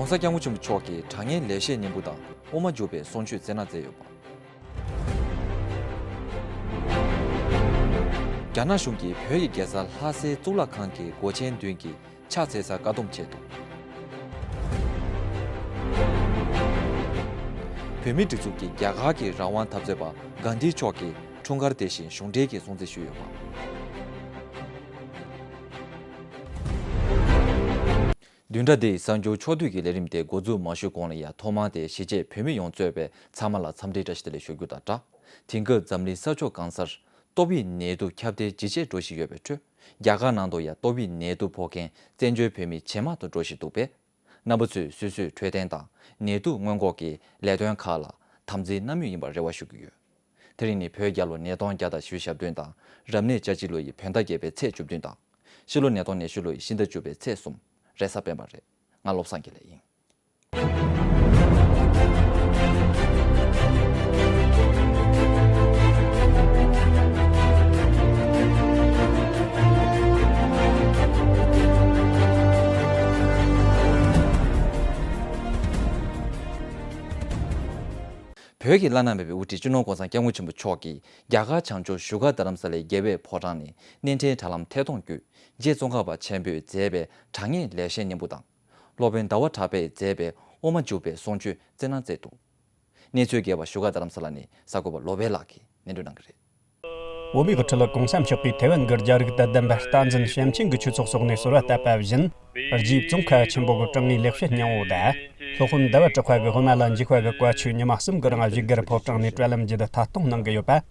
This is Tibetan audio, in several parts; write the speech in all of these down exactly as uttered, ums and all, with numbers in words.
༸གོང་ས་༸སྐྱབས་མགོན་ཆེན་པོ་མཆོག་གིས་དྲང་ངེས་ལེགས་བཤད་སྙིང་པོ་དང་དབུ་མ་འཇུག་པའི་གསུང་ཆོས་སྩལ་གནང་མཛད་ཡོད་པ། རྒྱ་ནག་གཞུང་གིས་བོད་ཀྱི་རྒྱལ་ས་ལྷ་སའི་གཙུག་ལག་ཁང་གི་སྒོ་ཆེན་མདུན་གྱི་ཕྱག་འཚལ་སར་བཀག་སྡོམ་བྱས་འདུག་བོད་མིའི་སྒྲིག་འཛུགས་ཀྱིས་རྒྱ་གར་གྱི་རང་དབང་འཐབ་རྩོད་པ་གྷན་དྷི་མཆོག་གི་འཁྲུངས་སྐར་དེ་བཞིན་གཞུང་འབྲེལ་གྱི་སྲུང་བརྩི་ཞུས་ཡོད་པ། བདུན་ཕྲག་འདིའི་གསར་འགྱུར་ཕྱོགས་བསྡུས་ཀྱི་ལས་རིམ་དེ་འགོ་འཛུགས་མ་ཞུས་གོང་ལ་ཡང་ཐོག་མར་དེ་གཞིས་བྱེས་བོད་མི་ཡོངས་གཙོས་པའི་ཚང་མ་ལ་འཚམས་འདྲི་བཀྲ་ཤིས་བདེ་ལེགས་ཞུ་རྒྱུ་དང་སྦྲགས། དེང་སྐབས་འཛམ་གླིང་ས་ཕྱོགས་གང་སར་ཏོག་དབྱིབས་ནད་དུག་ཁྱབ་གདལ་ཇེ་ཆེར་འགྲོ་བཞིན་ཡོད་པའི་ཁྲོད། རྒྱ་གར་ནང་དུ་ཡང་ཏོག་དབྱིབས་ནད་དུག་ཕོག་མཁན་བཙན་བྱོལ་བོད་མི་ཇེ་མང་དུ་འགྲོ་བཞིན་འདུག་པས། རྣམ་པ་ཚོས་སོ་སོའི་འཕྲོད་བསྟེན་དང་ནད་དུག་སྔོན་འགོག་གི་ལས་དོན་ཁག་ལ་དམ་འཛིན་གནང་མུས་ཡིན་པར་རེ་བ་ཞུ་གི་ཡོད། དེ་རིང་ནི་བོད་རྒྱལ་ལོ་ཉིས་སྟོང་བརྒྱ་དང་བཞི་བཅུ་ཞེ་བདུན་དང་། རབ་གནས་ལྕགས་བྱི་ལོ་ཡི་བོད་ཟླ་བརྒྱད་པའི་ཚེས་བཅུ་བདུན་དང་། ཕྱི་ལོ་ཉིས་སྟོང་ཉི་ཤུ་ལོ་ཡི་ཤིང་རྟ་བཅུ་པའི་ཚེས་གསུམ། རེས་གཟའ་སྤེན་པ་རེད། ང་བློ་བཟང་དགེ་ལེགས་ཡིན། བོད་ཀྱི་བླ་ན་མེད་པའི་དབུ་ཁྲིད་སྤྱི་ནོར་༸གོང་ས་༸སྐྱབས་མགོན་ཆེན་པོ་མཆོག་གིས་རྒྱ་གར་བྱང་ཕྱོགས་བཞུགས་སྒར་རྡ་རམ་ས་ལའི་རྒྱལ་བའི་ཕོ་བྲང་ནས་གནས་འཕྲིན་དྲ་ལམ་ཐད་གཏོང་བརྒྱུད། རྗེ་ཙོང་ཁ་པ་ཆེན་པོས་མཛད་པའི་དྲང་ངེས་ལེགས་བཤད་སྙིང་པོ་དང་། སློབ་དཔོན་ཟླ་བ་གྲགས་པས་མཛད་པའི་དབུ་མ་འཇུག་པའི་གསུང་ཆོས་སྩལ་གནང་མཛད་འདུག་གནས་ཚུལ་རྒྱས་པ་བཞུགས་སྒར་རྡ་རམ་ས་ལ་ནས་གསར་འགོད་པ་བློ་བྷེ་ལགས་ཀྱིས་སྙན་སྒྲོན་གནང་གི་རེད། བོད་མིའི་དབུ་ཁྲིད་༸གོང་ས་མཆོག་གིས་ཐའེ་ཝན་གྱི་རྒྱ་རིགས་དད་ལྡན་པ་བསྟན་འཛིན་བྱམས་ཆེན་གྱི་ཆོས་ཚོགས་སོགས་ནས་གསོལ་བ་བཏབ་པ་བཞིན། རྗེ་ཙོང་ཁ་ཆེན་པོ་གི་དྲང་ངེས་ལེགས་བཤད་སྙིང་པོ་དང་། སློབ་དཔོན་ཟླ་བ་གྲགས་པ་གི་དབུ་མ་ལ་འཇུག་པ་གི་བཀའ་ཆོས་ཉི་མ་གསུམ་གྱི་རིང་བཞུགས་སྒར་ཕོ་བྲང་ནས་དྲ་ལམ་བརྒྱུད་ཐད་གཏོང་གནང་གི་ཡོད་པ།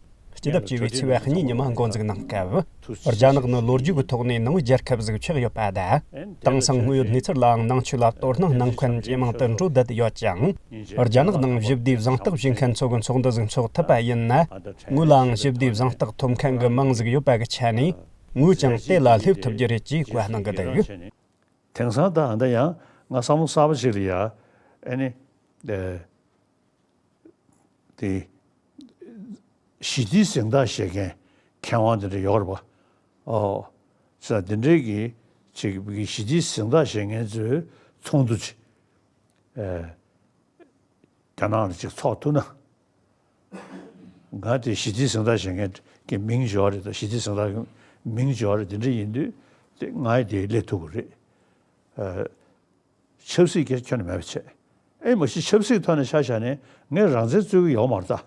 སྤྱི་ཟླ་བཅུ་པའི་ཚེས་པ་གཉིས་ཉི་མ་འགོ་འཛུགས་གནང་སྐབས། རྒྱ་ནག་ནི་ལོ་རྒྱུས་ཀྱི་ཐོག་ནས་ནང་པའི་རྒྱལ་ཁབ་ཟིག་ཆགས་ཡོད་པ་དང་། དེང་སང་དངོས་ཡོད་གནས་ཚུལ་ལའང་ནང་ཆོས་ལ་དོ་སྣང་གནང་མཁན་ཇེ་མང་དུ་འགྲོ་བསྡད་ཡོད་ཅིང་། རྒྱ་ནག་ནང་ཞི་བདེའི་གཟེངས་རྟགས་བཞེས་མཁན་ཚོ་གི་ཚོགས་འདུ་ཟིག་འཚོགས་ཐུབ་པ་ཡིན་ན། ངོས་ལའང་ཞི་བདེའི་གཟེངས་རྟགས་ཐོབ་མཁན་གྱི་མིང་ཟིག་ཡོད་པ་གི་ཆ་ནས། ངོས་ཀྱང་དེ་ལ་སླེབས་ཐུབ་རྒྱུ་རེད་ཅེས་བཀའ་གནང་གི་འདུག་དེང་སང་ད་ཨ་ད་ཡང་ང་བསམ་བློ་གསར་པ་ཞིག་ལ་ཡ། ཨ་ནི། ཨེ། དེ། ཞི་བདེའི་གཟེངས་རྟགས་བཞེས་མཁན་མཁས་དབང་དེ་འདྲ་ཡོད་རེད་པ། ཨོ། ས་དེ་འདྲའི་གི་ཅིག་གི་ཞི་བདེའི་གཟེངས་རྟགས་བཞེས་མཁན་ཚོའི་ཚོགས་འདུ་ཅིག་ཨེ། རྒྱ་ནག་ལ་ཅིག་ཚོགས་ཐུབ་ན། ང་དེ་ཞི་བདེའི་གཟེངས་རྟགས་བཞེས་མཁན་གྱི་མིང་ཡོད་རེད་ད། ཞི་བདེའི་གཟེངས་རྟགས་ཀྱི་མིང་ཡོད་རེད། དེ་འདྲ་ཡིན་དུས་དེ་ང་ཡི་དེ་སླེབས་ཐུབ་ཀྱི་རེད། ཨ། ཆབ་སྲིད་སྐད་ཆ་ཁྱོན་ནས་མེད་པ་བྱས། ཨེ་མ་གཞི་ཆབ་སྲིད་ཐོག་ནས་ཆ་བཞག་ནས་ངས་རང་བཙན་རྩོད་ཀྱི་ཡོད་མ་རེད་ད།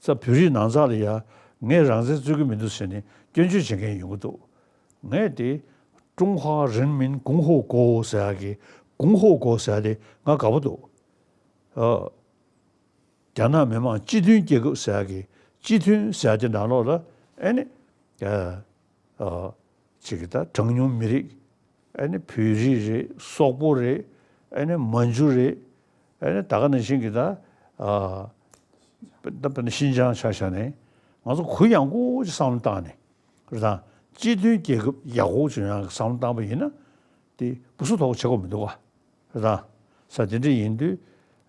ས་བོད་རིགས་ནང་ཚགས་ལ་ཡ་ངས་རང་བཙན་རྩོད་ཀྱི་མི་འདུག་ཟེར་ནས་སྐྱོན་བརྗོད་བྱེད་མཁན་ཡོང་གི་འདུག་ངས་དེ་ཀྲུང་ཧྭ་རིན་མིན་གོང་ཧོ་གོ་ཟེར་ཡ་གི་གོང་ཧོ་གོ་ཟེར་ཡ་དེ་ང་དགའ་པོ་འདུག་ཨ། རྒྱ་ནག་མི་དམངས་སྤྱི་མཐུན་རྒྱལ་ཁབ་ཟེར་ཡ་གི་སྤྱི་མཐུན་ཟེར་ཡ་དེ་ནང་ལོགས་ལ་ཨེ་ནི། ཨ། ཨ། ཅིག་གི་ད་གྲངས་ཉུང་མི་རིགས། ཨ་ནི་བོད་རིགས་རེད། སོག་པོ་རེད། ཨ་ནི་མན་ཇུ་རེད། ཨ་ནི་ད་ག་ནང་བཞིན་གྱི་ད། ཨ། ད་དཔེར་ན་ཤིན་ཅང་ཆ་བཞག་ནས་ང་ཚོ་གུ་ཡངས་པོ་ཅིག་བསམ་བློ་བཏང་ནས་རེད་དང་། སྤྱི་མཐུན་རྒྱལ་ཁབ་ཡག་པོ་བྱུང་ཡག་གི་བསམ་བློ་བཏང་པ་ཡིན་ན་དེ་སྐུ་གཟུགས་ཐོག་བྱེད་དགོས་མི་འདུག་ག་རེད་དང་། ས་དེ་འདྲ་ཡིན་དུས།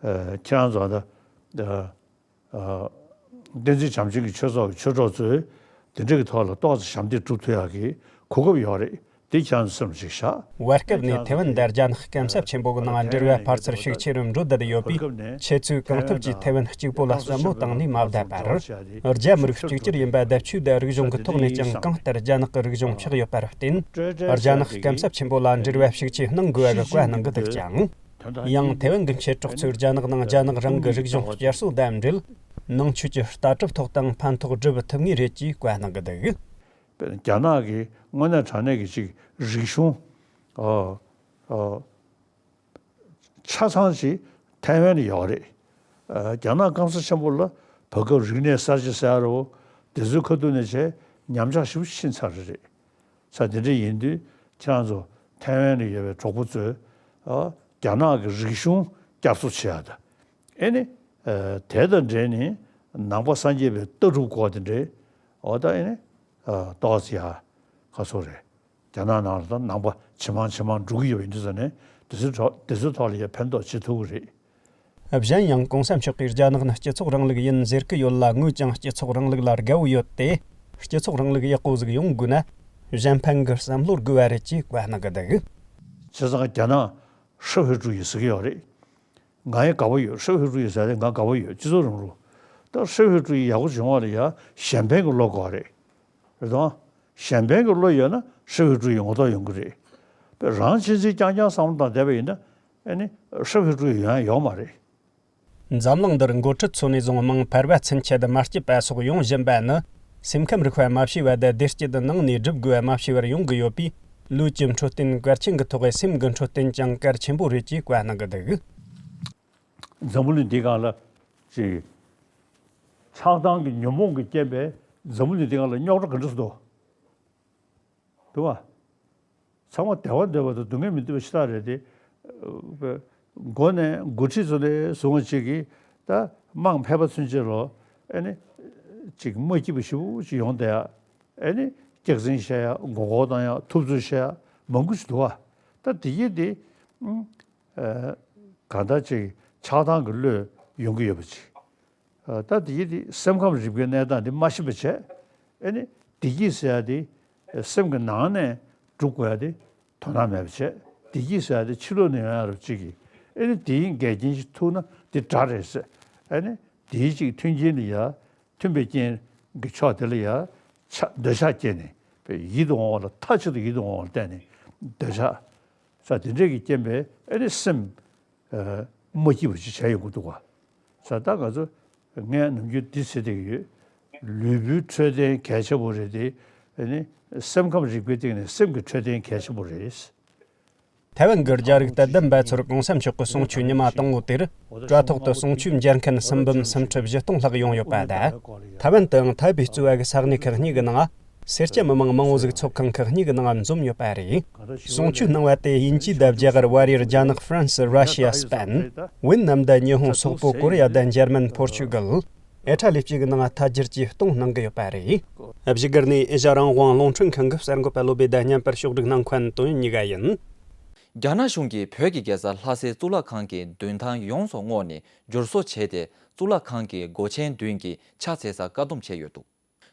ཨ། ཁྱེད་རང་ཚོ་ད། ཨ། ཨ། བསྟན་འཛིན་བྱམས་ཆེན་གྱི་ཆོས་ཚོགས་ཀྱི་ཆོས་གྲོགས་ཚོས་དེ་འདྲ་གི་ཐོག་ལ་ཏོག་ཙམ་ཞབས་འདེགས་སྒྲུབ་ཐུབ་ཡག་གི་གོ་སྐབས་ཡོད་རེད། དེ་ཁྱེད་རང་ཚོ་སེམས་ལ་ཞིག་བཞག་བར་སྐབས་ནས་ཐའེ་ཝན་དང་རྒྱ་ནག་སྐམ་ས་ཆེན་པོ་གི་ནང་འབྲེལ་བ་ཕར་ཚུར་ཤུགས་ཆེ་རུ་འགྲོ་བསྡད་ཡོད་པས། ཁྱེད་ཚོས་གང་ཐུབ་ཀྱིས་ཐའེ་ཝན་གཅིག་པོ་ལ་བསམ་བློ་བཏང་ནས་མ་བསྡད་པར། རྒྱ་མི་རིགས་གཅིག་གྱུར་ཡིན་པ་བརྡ་ཆོས་དང་རིག་གཞུང་གི་ཐོག་ནས་ཀྱང་གང་ལྟར་རྒྱ་ནག་གི་རིག་གཞུང་ཆགས་ཡོད་པར་བརྟེན། རྒྱ་ནག་སྐམ་ས་ཆེན་པོ་ལ་འབྲེལ་བ་ཤུགས་ཆེ་གནང་དགོས་པ་གི་བཀའ་གནང་གི་འདུག་ཅིང་། ཡང་ཐའེ་ཝན་གྱི་མཆེད་གྲོགས་ཚོས་རྒྱ་ནག་ནང་རྒྱ་ནག་རང་གི་རིག་གཞུང་བསྐྱར་གསོ་དང་འབྲེལ། ནང་ཆོས་ཀྱི་ལྟ་གྲུབ་ཐོག་དང་ཕན་ཐོགས་སྒྲུབ་ཐུབ་ངེས་རེད་ཅེས་བཀའ་གནང་གི་འདུག་རྒྱ་ནག་གིས་དངོས་གནས་དྲང་གནས་ཀྱི་ཅིག་རིག་གཞུང་། ཨ། ཨ། ཆ་ཚང་ཅིག་ཐའེ་ཝན་ལ་ཡོད་རེད། ཨ། རྒྱ་ནག་སྐམ་ས་ཆེན་པོ་ལ་བར་སྐབས་རིག་གནས་གསར་བརྗེ་ཟེར་ཡ་རོ། དེ་ཚོའི་ཁ་ཐུག་ནས་བྱས་ཉམས་ཆག་ཞེ་པོ་ཕྱིན་ཚར་རེད། ས་དེ་འདྲ་ཡིན་དུས་ཁྱེད་རང་ཚོ་ཐའེ་ཝན་ལ་ཡོད་པའི་གྲོགས་པོ་ཚོས། ཨ། རྒྱ་ནག་གི་རིག་གཞུང་བསྐྱར་གསོ་བྱེད་ཡ་ད། ཨེ་ནི། ཨ། དེ་དང་འབྲེལ་ནས་ནང་པ་སངས་རྒྱས་པའི་ལྟ་གྲུབ་སྐོར་དེ་འདྲའི། འོ་ད་ཨེ་ནི། ཨ། ཏོག་ཙམ་ཡ། ཁ་སོ་རེད། རྒྱ་ནག་ནང་ལ་ད་ནང་པ་ཇེ་མང་ཇེ་མང་འགྲོ་གི་ཡོད་པ་ཡིན་དུས་ཙང་ནས་དེ་ཚོའི་ཐོག་དེ་ཚོའི་ཐོག་ལ་ཡ་ཕན་ཐོགས་བྱེད་ཐུབ་ཀྱི་རེད། གཞན་ཡང་༸གོང་ས་མཆོག་གིས་རྒྱ་ནག་ནི་སྤྱི་ཚོགས་རིང་ལུགས་ཡིན་ཟེར་གི་ཡོད་ལ། ངོས་ཀྱང་སྤྱི་ཚོགས་རིང་ལུགས་ལ་དགའ་བོ་ཡོད་དེ། སྤྱི་ཚོགས་རིང་ལུགས་ཡག་པོ་ཟིག་ཡོང་དགོས་ན། གཞན་ཕན་གྱི་བསམ་བློ་དགོས་པ་རེད་ཅེས་བཀའ་གནང་གི་འདུག་བྱས་ཙང་རྒྱ་ནག་ 社会主义ཟེར་གྱི་ཡོད་རེད། ང་ཡང་དགའ་པོ་ཡོད། 社会主义ཟེར་ཏེ་ང་དགའ་པོ་ཡོད། སྤྱི་ཚོགས་རིང་ལུགས། ད་社会主义ཡག་པོ་བྱུང་བ་ལ་ཡ་གཞན་ཕན་གྱི་བློ་དགོས་རེད། རེད་དོ། གཞན་ཕན་གྱི་བློ་ཡོད་ན་社会主义ངོ་ཐོག་ཡོང་གི་རེད། དཔེ་རང་གཅེས་འཛིན་རྐྱང་རྐྱང་བསམ་བློ་བཏང་བསྡད་པ་ཡིན་ན་ཨ་ནི་社会主义ཡོང་ཡ་ཡོད་མ་རེད། འཛམ་གླིང་འདིར་འགོ་ཁྲིད་ཚོ་ནས་བཟུང་དམངས་ཕལ་པ་ཚུན་ཆད་མ་སྐྱིད་པ་སོགས་ཡོང་བཞིན་པ་ནི། སེམས་ཁམས་རིག་པ་མ་ཤེས་པ་དང་བདེ་སྐྱིད་ནང་ནས་སྒྲུབ་དགོས་པ་མ་ཤེས་པར་ཡོང་གི་ཡོད་པས། ལུས་ཀྱི་འཕྲོད་བསྟེན་གལ་ཆེན་གྱི་ཐོག་སེམས་ཀྱི་འཕྲོད་བསྟེན་ཀྱང་གལ་ཆེན་པོ་རེད་ཅེས་བཀའ་གནང་གི་འདུག་འཛམ་བུ་གླིང་འདི་སྒང་ལ་ཅིག་ཆགས་སྡང་གི་ཉོན་མོངས་ཀྱི་རྐྱེན་པས་འཛམ་བུ་གླིང་འདི་སྒང་ལ་རྙོག་དྲ་ག་འདྲ་སུ་འདུག་འདུག་བ། ཚང་མ་བདེ་བ་འདོད་པ་དང་སྡུག་བསྔལ་མི་འདོད་པ་ཞེ་དྲག་རེད་དེ། མགོ་ནས་འགོ་ཁྲིད་ཚོ་ནས་བཟུང་བ་ཅིག་གིས་ད་དམངས་ཕལ་པ་ཚུན་ཆད་ལོ་ཨེ་ནི་ཅིག་མ་སྐྱིད་པ་ཞེ་པོ་ཅིག་ཡོང་བསྡད་ཡ། ཨེ་ནི་སྐྱག་རྫུན་བཤད་ཡ། མགོ་སྐོར་བཏང་ཡ། ཐུབ་ཚོད་བཤད་ཡ་མང་པོ་ཞིག་འདུག་བ། ད་དེ་གྱིས་དེ་གང་ལྟར་ཅིག་ཆགས་སྡང་གི་བློས་ཡོང་གི་ཡོད་པ་ཅིག་ད་དེ་ཡི་དེ་སེམས་ཁམས་རིག་པའི་གནས་སྟངས་དེ་མ་ཤེས་པ་བྱས། ཨེ་ནི་བདེ་སྐྱིད་ཟེར་ཡ་དེ་སེམས་ཀྱི་ནང་ནས་སྒྲུབ་དགོས་ཡ་དེ་དོ་སྣང་མེད་པ་བྱས། བདེ་སྐྱིད་ཟེར་ཡ་དེ་ཕྱི་ལོགས་ནས་ཡོང་ཡ་རུ་གཅིག་གིས་ཨེ་ནི་དེའི་འགལ་རྐྱེན་ཞིག་ཐུག་ན་དེ་དགྲ་རེད་ཟེར། ཨེ་ནི་དེའི་གཅིག་མཐུན་རྐྱེན་ལ་ཡ་མཐུན་པའི་རྐྱེན་གྱི་ཕྱོགས་དེ་ལ་ཡ་ཆ་འདོད་ཆགས་སྐྱེས་ནས་པའི་ཡིད་དུ་འོང་བ་ལ་མཐའ་གཅིག་ཏུ་ཡིད་དུ་འོང་བ་ལ་བརྟེན་ནས་འདོད་ཆགས་ས་དེ་འདྲས་ཀྱི་རྐྱེན་པས་ཨེ་ནི་སེམས། མ་སྐྱིད་པ་ཅིག་བྱས་ཡོང་གི་འདུག་ག་ས་ད་ང་ཚོ་ངས་ནམ་རྒྱུན་འདི་ཟེར་བསྡད་ཀྱི་ཡོད། ལུས་པོའི་འཕྲོད་བསྟེན་གལ་ཆེ་བོ་རེད་དེ། ཨ་ནི་སེམས་ཁམས་རིག་པའི་སྟེང་ནས་སེམས་ཀྱི་འཕྲོད་བསྟེན་གལ་ཆེ་བོ་རེད། ཐའེ་ཝན་གྱི་རྒྱ་རིགས་དད་ལྡན་པ་ཚོར་གོང་ས་མཆོག་གི་གསུང་ཆོས་ཉི་མ་དང་པོ་དེར། དྲ་ཐོག་ཏུ་གསུང་ཆོས་མཇལ་མཁན་སུམ་འབུམ་སུམ་ཁྲི་བཞི་སྟོང་ལྷག་ཡོང་ཡོད་པ་དང་། ཐའེ་ཝན་དུའང་ཐའེ་པེ་གཙོས་པ་གི་ས་གནས་ཁག་གཉིས་ཀྱི་ནང་། སེར་སྐྱ་མི་མང་མང་བོ་ཟིག་ཚོགས་ཁང་ཁག་གཉིས་ཀྱི་ནང་འཛོམས་ཡོད་པ་རེད། གསུང་ཆོས་གནང་བ་དེ་དབྱིན་ཇི་དང་རྒྱ་གར་བལ་ཡུལ། རྒྱ་ནག་ཧྥ་རན་སི། ར་ཤི་ཡ། སི་པན། ཝེད་ནམ་དང་ཉི་ཧོང་སོག་པོ། ཀོ་རི་ཡ་དང་འཇར་མན། པོར་ཆུ་གལ། ཨེ་ཊ་ལི་བཅས་ཀྱི་ནང་ཐད་སྒྱུར་གྱིས་གཏོང་གནང་གི་ཡོད་པ་རེད། བཞུགས་སྒར་ནས་ཨེ་ཤ་རང་དབང་རླུང་འཕྲིན་ཁང་གི་གསར་འགོད་པ་བློ་བྷེ་དང་མཉམ་པར་ཕྱོགས་སྒྲིག་གནང་མཁན་དོན་ཡོད་ཉི་ག་ཡིན། རྒྱ་ནག་གཞུང་གིས་བོད་ཀྱི་རྒྱལ་ས་ལྷ་སའི་གཙུག་ལག་ཁང་གི་མདུན་ཐང་ཡོངས་སུ་བསྔོགས་ནས་བསྒྱུར་བཟོ་བྱས་ཏེ། གཙུག་ལག་ཁང་གི་སྒོ་ཆེན་མདུན་གྱི་ཕྱག་འཚལ་སར་བཀག་སྡོམ་བྱས་ཡོད་འདུག་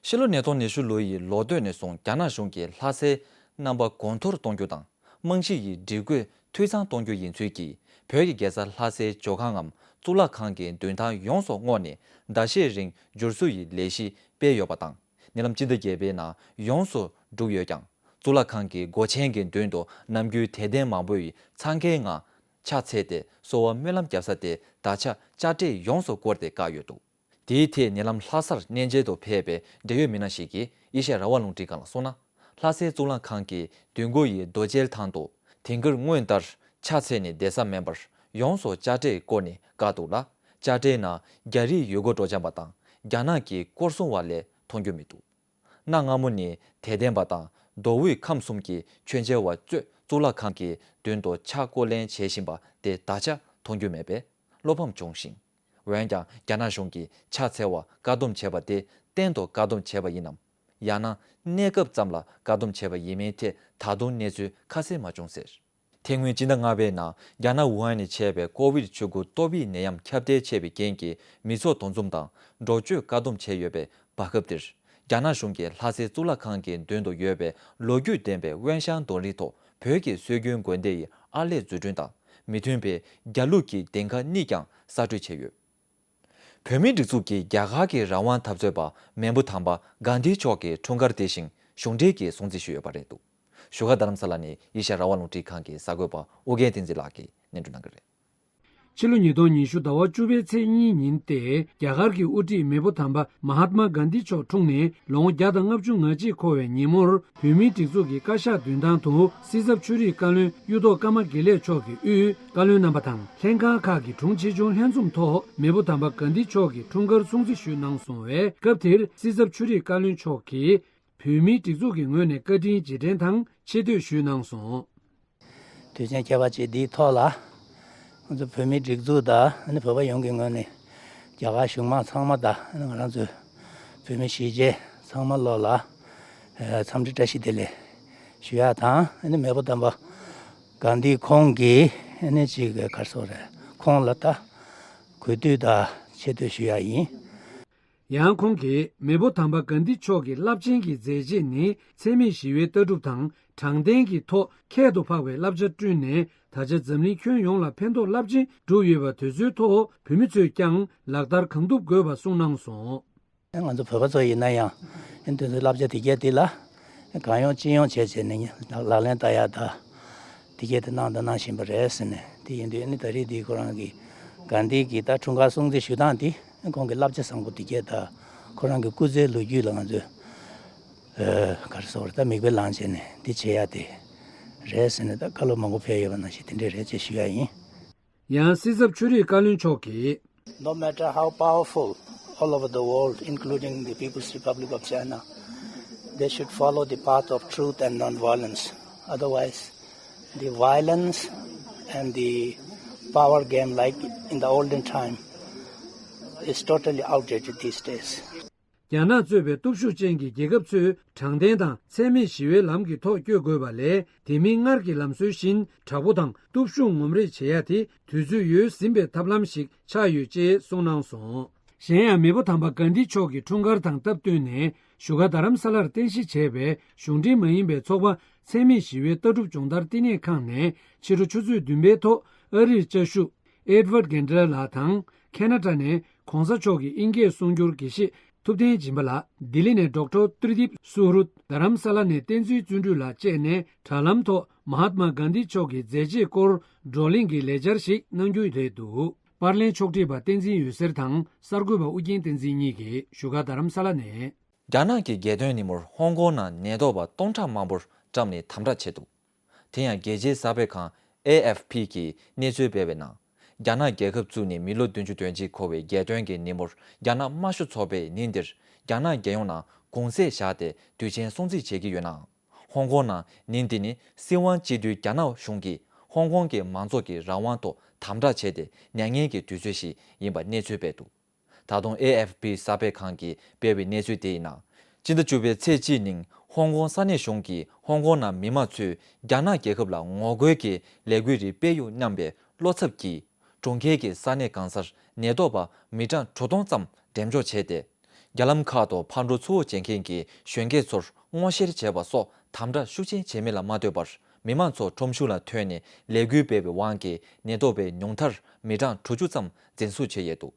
ཕྱི་ལོ་ཉིས་སྟོང་ཉི་ཤུ་ལོ་ཡི་ལོ་སྟོད་ནས་བཟུང་རྒྱ་ནག་གཞུང་གིས་ལྷ་སའི་རྣམ་པ་གོང་མཐོར་གཏོང་རྒྱུ་དང་། རྨང་གཞི་ཡི་སྒྲིག་བཀོད་འཐུས་ཚང་གཏོང་རྒྱུ་ཡིན་ཚུལ་གྱིས། བོད་ཀྱི་རྒྱལ་ས་ལྷ་སའི་ཇོ་ཁང་ངམ་གཙུག་ལག་ཁང་གི་མདུན་ཐང་ཡོངས་སུ་བསྔོགས་ནས་ཟླ་ཤས་རིང་བསྒྱུར་བཟོ་ཡི་ལས་གཞི་སྤེལ་ཡོད་པ་དང་། ཉེ་ལམ་སྤྱི་ཟླ་བརྒྱད་པའི་ནང་ཡོངས་སུ་གྲུབ་ཡོད་ཀྱང་། གཙུག་ལག་ཁང་གི་སྒོ་ཆེན་གྱི་མདུན་དུ་ནམ་རྒྱུན་དད་ལྡན་མང་པོས་འཚང་ཁའི་ངང་ཕྱག་འཚལ་ཏེ་གསོལ་བ་སྨོན་ལམ་བརྒྱབ་ས་དེ་ད་ཆ་དཔྱ་ཁྲལ་ཡོངས་སུ་བསྐོར་ཏེ་བཀག་ཡོད་འདུག་དེའི་ཐད་ཉེ་ལམ་ལྷ་སར་གནས་མཇལ་དུ་ཕེབས་པའི་འབྲེལ་ཡོད་མི་སྣ་ཞིག་གིས་ཨེ་ཤ་ཡ་རང་དབང་རླུང་འཕྲིན་ཁང་ལ་གསུངས་ན། ལྷ་སའི་གཙུག་ལག་ཁང་གི་མདུན་སྒོ་ཡི་རྡོ་གཅལ་ཐང་དུ་དེང་སྐབས་སྔོན་ལྟར་ཕྱག་འཚལ་ནས་བསྡད་ས་མེད་པར་ཡོངས་སུ་དཔྱ་ཁྲལ་བསྐོར་ནས་བཀག་འདུག་ལ། དཔྱ་ཁྲལ་ནང་རྒྱ་རིགས་ཡུལ་སྐོར་སྤྲོ་འཆམ་པ་དང་རྒྱ་ནག་གི་སྐོར་སྲུང་བ་ལས་མཐོང་རྒྱུ་མི་འདུག་གནའ་སྔ་མོ་ནས་དད་ལྡན་པ་དང་མདོ་དབུས་ཁམས་གསུམ་གྱི་མཆོད་མཇལ་བ་གཙོས་གཙུག་ལག་ཁང་གི་མདུན་དུ་ཕྱག་བསྐོར་ལེན་བྱེད་བཞིན་པ་དེ་ད་ཆ་མཐོང་རྒྱུ་མེད་པས་བློ་ཕམ་བྱུང་ཞིང་། འོན་ཀྱང་རྒྱ་ནག་གཞུང་གིས་ཕྱག་འཚལ་བ་བཀག་སྡོམ་བྱས་པ་དེ་གཏན་དུ་བཀག་སྡོམ་བྱས་པ་ཡིན་ནམ། ཡང་ན་གནས་སྐབས་ཙམ་ལ་བཀག་སྡོམ་བྱས་པ་ཡིན་མིན་ཐད་ད་དུང་གནས་ཚུལ་ཁ་གསལ་མ་བྱུང་ཟེར། དེ་སྔོན་སྤྱི་ཟླ་ལྔ་པའི་ནང་རྒྱ་ནག་ཝུ་ཧན་ནས་མཆེད་པའི་ཀོ་བིད་བཅུ་དགུ་ཏོག་དབྱིབས་ནད་ཡམས་ཁྱབ་གདལ་ཆེ་བའི་རྐྱེན་གྱིས་མི་ཚོགས་འདུ་འཛོམས་དང་འགྲོ་སྐྱོད་བཀག་སྡོམ་བྱས་ཡོད་པའི་བར་སྐབས་འདིར། རྒྱ་ནག་གཞུང་གིས་ལྷ་སའི་གཙུག་ལག་ཁང་གི་མདུན་དུ་ཡོད་པའི་ལོ་རྒྱུས་ལྡན་པའི་དབོན་ཞང་རྡོར་གླིང་ཐོག་བོད་ཀྱི་སྲོལ་རྒྱུན་དགོན་སྡེ་ཡི་ཨར་ལས་འཛུགས་སྐྲུན་དང་མི་མཐུན་པའི་རྒྱ་ལུགས་ཀྱི་གདེངས་ཁ་གཉིས་ཀྱང་གསར་སྤྲོད་བྱས་ཡོད། བོད་མིའི་སྒྲིག་འཛུགས་ཀྱི་རྒྱ་གར་གྱི་རང་དབང་འཐབ་རྩོད་པ་མེས་པོ་དམ་པ་གྷན་དྷི་མཆོག་གི་འཁྲུངས་སྐར་དེ་བཞིན་གཞུང་འབྲེལ་གྱིས་སྲུང་བརྩི་ཞུས་ཡོད་པ་རེད་འདུག་བཞུགས་སྒར་རྡ་རམ་ས་ལ་ནས་ཨེ་ཤ་ཡ་རང་དབང་རླུང་འཕྲིན་ཁང་གི་གསར་འགོད་པ་ཨོ་རྒྱན་བསྟན་འཛིན་ལགས་ཀྱིས་སྙན་སྒྲོན་གནང་གི་རེད། ཕྱི་ལོ་ཉིས་སྟོང་ཉི་ཤུ་ཟླ་བ་བཅུ་པའི་ཚེས་གཉིས་ཉིན་ཏེ་རྒྱ་གར་གྱི་དབུ་ཁྲིད་མེས་པོ་དམ་པ་མ་ཧཱ་ཏ་མ་གྷན་དྷི་མཆོག་འཁྲུངས་ནས་ལོ་ངོ་བརྒྱ་དང་ལྔ་བཅུ་ང་གཅིག་འཁོར་བའི་ཉིན་མོར་བོད་མིའི་སྒྲིག་འཛུགས་ཀྱི་བཀའ་ཤག་མདུན་ཐང་དུ་སྲིད་ཚབ་ཆོས་རིག་བཀའ་བློན་གཡུ་ཐོག་ཀརྨ་དགེ་ལེགས་མཆོག་གིས་དབུས་བཀའ་བློན་རྣམ་པ་དང་ལྷན་ཁང་ཁག་གི་དྲུང་ཆེ་ཆུང་ལྷན་འཛོམས་ཐོག་མེས་པོ་དམ་པ་གྷན་དྷི་མཆོག་གི་འཁྲུངས་སྐར་སྲུང་བརྩི་ཞུས་གནང་སོང་བས། སྐབས་དེར་སྲིད་ཚབ་ཆོས་རིག་བཀའ་བློན་མཆོག་གིས་བོད་མིའི་སྒྲིག་འཛུགས་ཀྱི་ངོས་ནས་བཀའ་དྲིན་རྗེས་དྲན་དང་ཆེ་བསྟོད་ཞུས་གནང་སོང་། དུས་ཆེན་ཁྱད་པར་ཅན་འདིའི་ཐོག་ལ། ང་ཚོ་བོད་མིའི་སྒྲིག་འཛུགས་དང་ཨ་ནི་བོད་པ་ཡོངས་ཀྱི་ངོས་ནས་རྒྱ་གར་གཞུང་མང་ཚང་མ་དང་ཨ་ནི་ང་རང་ཚོའི་བོད་མི་གཞིས་བྱེས་ཚང་མ་ལོ་ལ་ཨ་འཚམས་འདྲི་བཀྲ་ཤིས་བདེ་ལེགས་ཞུ་ཡག་དང་ཨ་ནི་མེས་པོ་དམ་པ་གྷན་དྷི་ཁོང་གི་ཨ་ནི་ཅིག་ག་རེ་ཟེར་དགོས་རེད། ཁོང་ལ་ད་གུས་འདུད་དང་ཆེ་བསྟོད་ཞུ་ཡག་ཡིན། ཡང་ཁོང་གིས་མེས་པོ་དམ་པ་གྷན་དྷི་མཆོག་གི་རླབས་ཆེན་གྱི་མཛད་རྗེས་ནི་འཚེ་མེད་ཞི་བའི་ལྟ་གྲུབ་དང་དྲང་བདེན་གྱི་ཐོག་ཁྱད་དུ་འཕགས་པའི་བསླབ་བྱ་བསྐྲུན་ནས། ད་ཆ་འཛམ་གླིང་ཁྱོན་ཡོངས་ལ་ཕན་ཐོགས་རླབས་ཆེན་བསྒྲུབས་ཡོད་པ་དེ་ཚོའི་ཐོག་བོད་མི་ཚོས་ཀྱང་ལག་བསྟར་གང་ཐུབ་དགོས་པ་གསུངས་གནང་སོང་། ང་ཚོ་བོད་པ་ཚོ་ཡིན་ན་ཡང་དེ་ཚོའི་བསླབ་བྱ་དེ་གས་དེ་ལ་གང་ཡོང་ཅི་ཡོང་བྱས་བྱས་ནས་ལག་ལེན་བསྟར་ཡག་ད་དེ་གས་དེ་གནང་དང་གནང་བཞིན་པ་རེད་ཟེར་ནས། དེ་ཡིན་དུས་ནི་ད་རེས་དེ་ཁོ་རང་གི་གྷན་དྷི་གི་ད་འཁྲུངས་སྐར་སྲུང་བརྩི་ཞུ་སྟངས་དེ་ཁོང་གི་བསླབ་བྱ་བཟང་པོ་དེ་གས་ད་ཁོ་རང་གི་སྐུ་ཚེའི་ལོ་རྒྱུས་ལ་ང་ཚོས་ག་རེ་ཟེར་ད་མིག་དཔེ་བླངས་བྱས་ནས་འདི་བྱེད་ཡག་དེ་རེད་ཟེར་ནས། ད་བཀའ་སློབ་མང་པོ་ཕེབས་ཡོད་པ་ནང་བཞིན་དེ་འདྲས་རེད་ཅེས་ཞུ་ཡག་ཡིན། ཡང་སྲིད་ཚབ་ཆོས་རིག་བཀའ་བློན་མཆོག་གིས། No matter how powerful all over the world, including the People's Republic of China, they should follow the path of truth and non-violence. Otherwise, the violence and the power game, like in the olden time, is totally outdated these days. རྒྱ་ནག་གཙོས་པའི་སྟོབས་ཤུགས་ཅན་གྱི་རྒྱལ་ཁབ་ཚོས་དྲང་བདེན་དང་འཚེ་མེད་ཞི་བའི་ལམ་གྱི་ཐོག་བསྐྱོད་དགོས་པ་ལས། དེ་མིན་སྔར་གྱི་ལམ་སྲོལ་བཞིན་དྲག་པོ་དང་སྟོབས་ཤུགས་ངོམ་རེས་བྱེད་ཡ་དེ་དུས་ཚོད་ཡོལ་ཟིན་པའི་ཐབས་ལམ་ཞིག་ཆགས་ཡོད་ཅེས་གསུངས་གནང་སོང་། གཞན་ཡང་། མེས་པོ་དམ་པ་གྷན་དྷི་མཆོག་གི་འཁྲུངས་སྐར་དང་སྟབས་བསྟུན་ནས་བཞུགས་སྒར་རྡ་རམ་ས་ལར་རྟེན་གཞི་བྱས་པའི་གཞུང་འབྲེལ་མ་ཡིན་པའི་ཚོགས་པ་འཚེ་མེད་ཞི་བའི་ལྟ་གྲུབ་སྦྱོང་བརྡར་བསྟི་གནས་ཁང་ནས་ཕྱི་དྲོ་ཆུ་ཚོད་བདུན་པའི་ཐོག་ཨ་རིར་བཅའ་བཞུགས་ཨེ་ཌི་ཝར་གྷན་ཌ་ར་ལགས་དང་། ཁེ་ན་ཌ་ནས་༧གོང་ས་མཆོག་གི་དབྱིན་སྐད་གསུང་སྒྱུར་དགེ་བཤེས་ཐུབ་བསྟན་སྦྱིན་པ་ལགས། ལྡི་ལི་ནས་ཌོག་ཊར་ཏྲི་དིབ་སུ་རུ། རྡ་རམ་ས་ལ་ནས་བསྟན་འཛིན་བརྩོན་འགྲུས་ལགས་བཅས་ནས་དྲ་ལམ་ཐོག་མ་ཧཱཏ་མ་གྷན་དྷི་མཆོག་གི་མཛད་རྗེས་སྐོར་བགྲོ་གླེང་གི་ལས་འཆར་ཞིག་གནང་རྒྱུ་རེད་འདུག་པར་ལེན་ཕྱོགས་སྒྲིག་པ་བསྟན་འཛིན་འོད་ཟེར་དང་གསར་འགོད་པ་ཨུ་རྒྱན་བསྟན་འཛིན་གཉིས་ཀྱིས་བཞུགས་སྒར་རྡ་རམ་ས་ལ་ནས། རྒྱ་ནག་གི་རྒྱལ་སྟོན་ཉིན་མོར་ཧོང་ཀོང་ནང་ནད་ཐོག་པ་སྟོང་ཕྲག་མང་པོར་བཀྲམ་ནས་དམ་དྲག་བྱས་འདུག་དེ་ཡང་རྒྱལ་སྤྱིའི་གསར་སྤེལ་ཁང་ཨེ་ཨེཕ་ཕི་གིས་གནས་ཚུལ་སྤེལ་བའི་ནང་། རྒྱ་ནག་རྒྱལ་ཁབ་བཙུགས་ནས་མི་ལོ་བདུན་ཅུ་དོན་གཅིག་འཁོར་བའི་རྒྱལ་སྟོན་གྱི་ཉིན་མོར་རྒྱ་ནག་དམར་ཤོག་ཚོགས་པས་ཉིན་འདིར་རྒྱ་ནག་རྒྱལ་ཡོངས་ནང་གུང་ཚིགས་བཞག་སྟེ་དུས་ཆེན་སྲུང་བརྩི་བྱེད་ཀྱི་ཡོད་ནའང་། ཧོང་ཀོང་ནང་ཉིན་འདི་ནི་སྲིད་དབང་སྤྱི་འཐུས་རྒྱ་ནག་གཞུང་གིས་ཧོང་ཀོང་གི་མང་ཚོགས་ཀྱི་རང་དབང་ཐོག་དམ་དྲག་བྱས་ཏེ་མྱ་ངན་གྱི་དུས་ཚོད་ཞིག་ཡིན་པ་གནས་ཚུལ་སྤེལ་འདུག་ད་དུང་ཨེ་ཨེཕ་ཕི་གསར་སྤེལ་ཁང་གིས་སྤེལ་བའི་གནས་ཚུལ་དེ་ཡིན་ན། སྤྱི་ཟླ་བཅུ་པའི་ཚེས་གཅིག་ཉིན་ཧོང་ཀོང་ས་གནས་གཞུང་གིས་ཧོང་ཀོང་ནང་མི་མང་ཚོས་རྒྱ་ནག་རྒྱལ་ཁབ་ལ་ངོ་རྒོལ་གྱི་ལས་འགུལ་རིགས་སྤེལ་ཡོད་སྙམ་པའི་བློ་འཚབ་ཀྱིས། གྲོང་ཁྱེར་གྱི་ས་གནས་གང་སར་ནད་ཐོག་པ་མི་གྲངས་དྲུག་སྟོང་ཙམ་འགྲེམས་འཇོག་བྱས་ཏེ། རྒྱ་ལམ་ཁག་ཏུ་ཕར་འགྲོ་ཚུར་འོང་བྱེད་མཁན་གྱི་གཞོན་སྐྱེས་ཚོར་སྔོག་བཤེར་བྱས་པ་སོགས་དམ་དྲག་ཤུགས་ཆེན་བྱས་མིན་ལ་མ་ལྟོས་པར། མི་མང་ཚོ་ཁྲོམ་གཞུང་ལ་ཐོན་ནས་ལས་འགུལ་སྤེལ་བའི་དབང་གིས་ནད་ཐོག་པའི་ཉུང་མཐར་མི་གྲངས་དྲུག་ཅུ་ཙམ་འཛིན་བཟུང་བྱས་ཡོད་འདུག་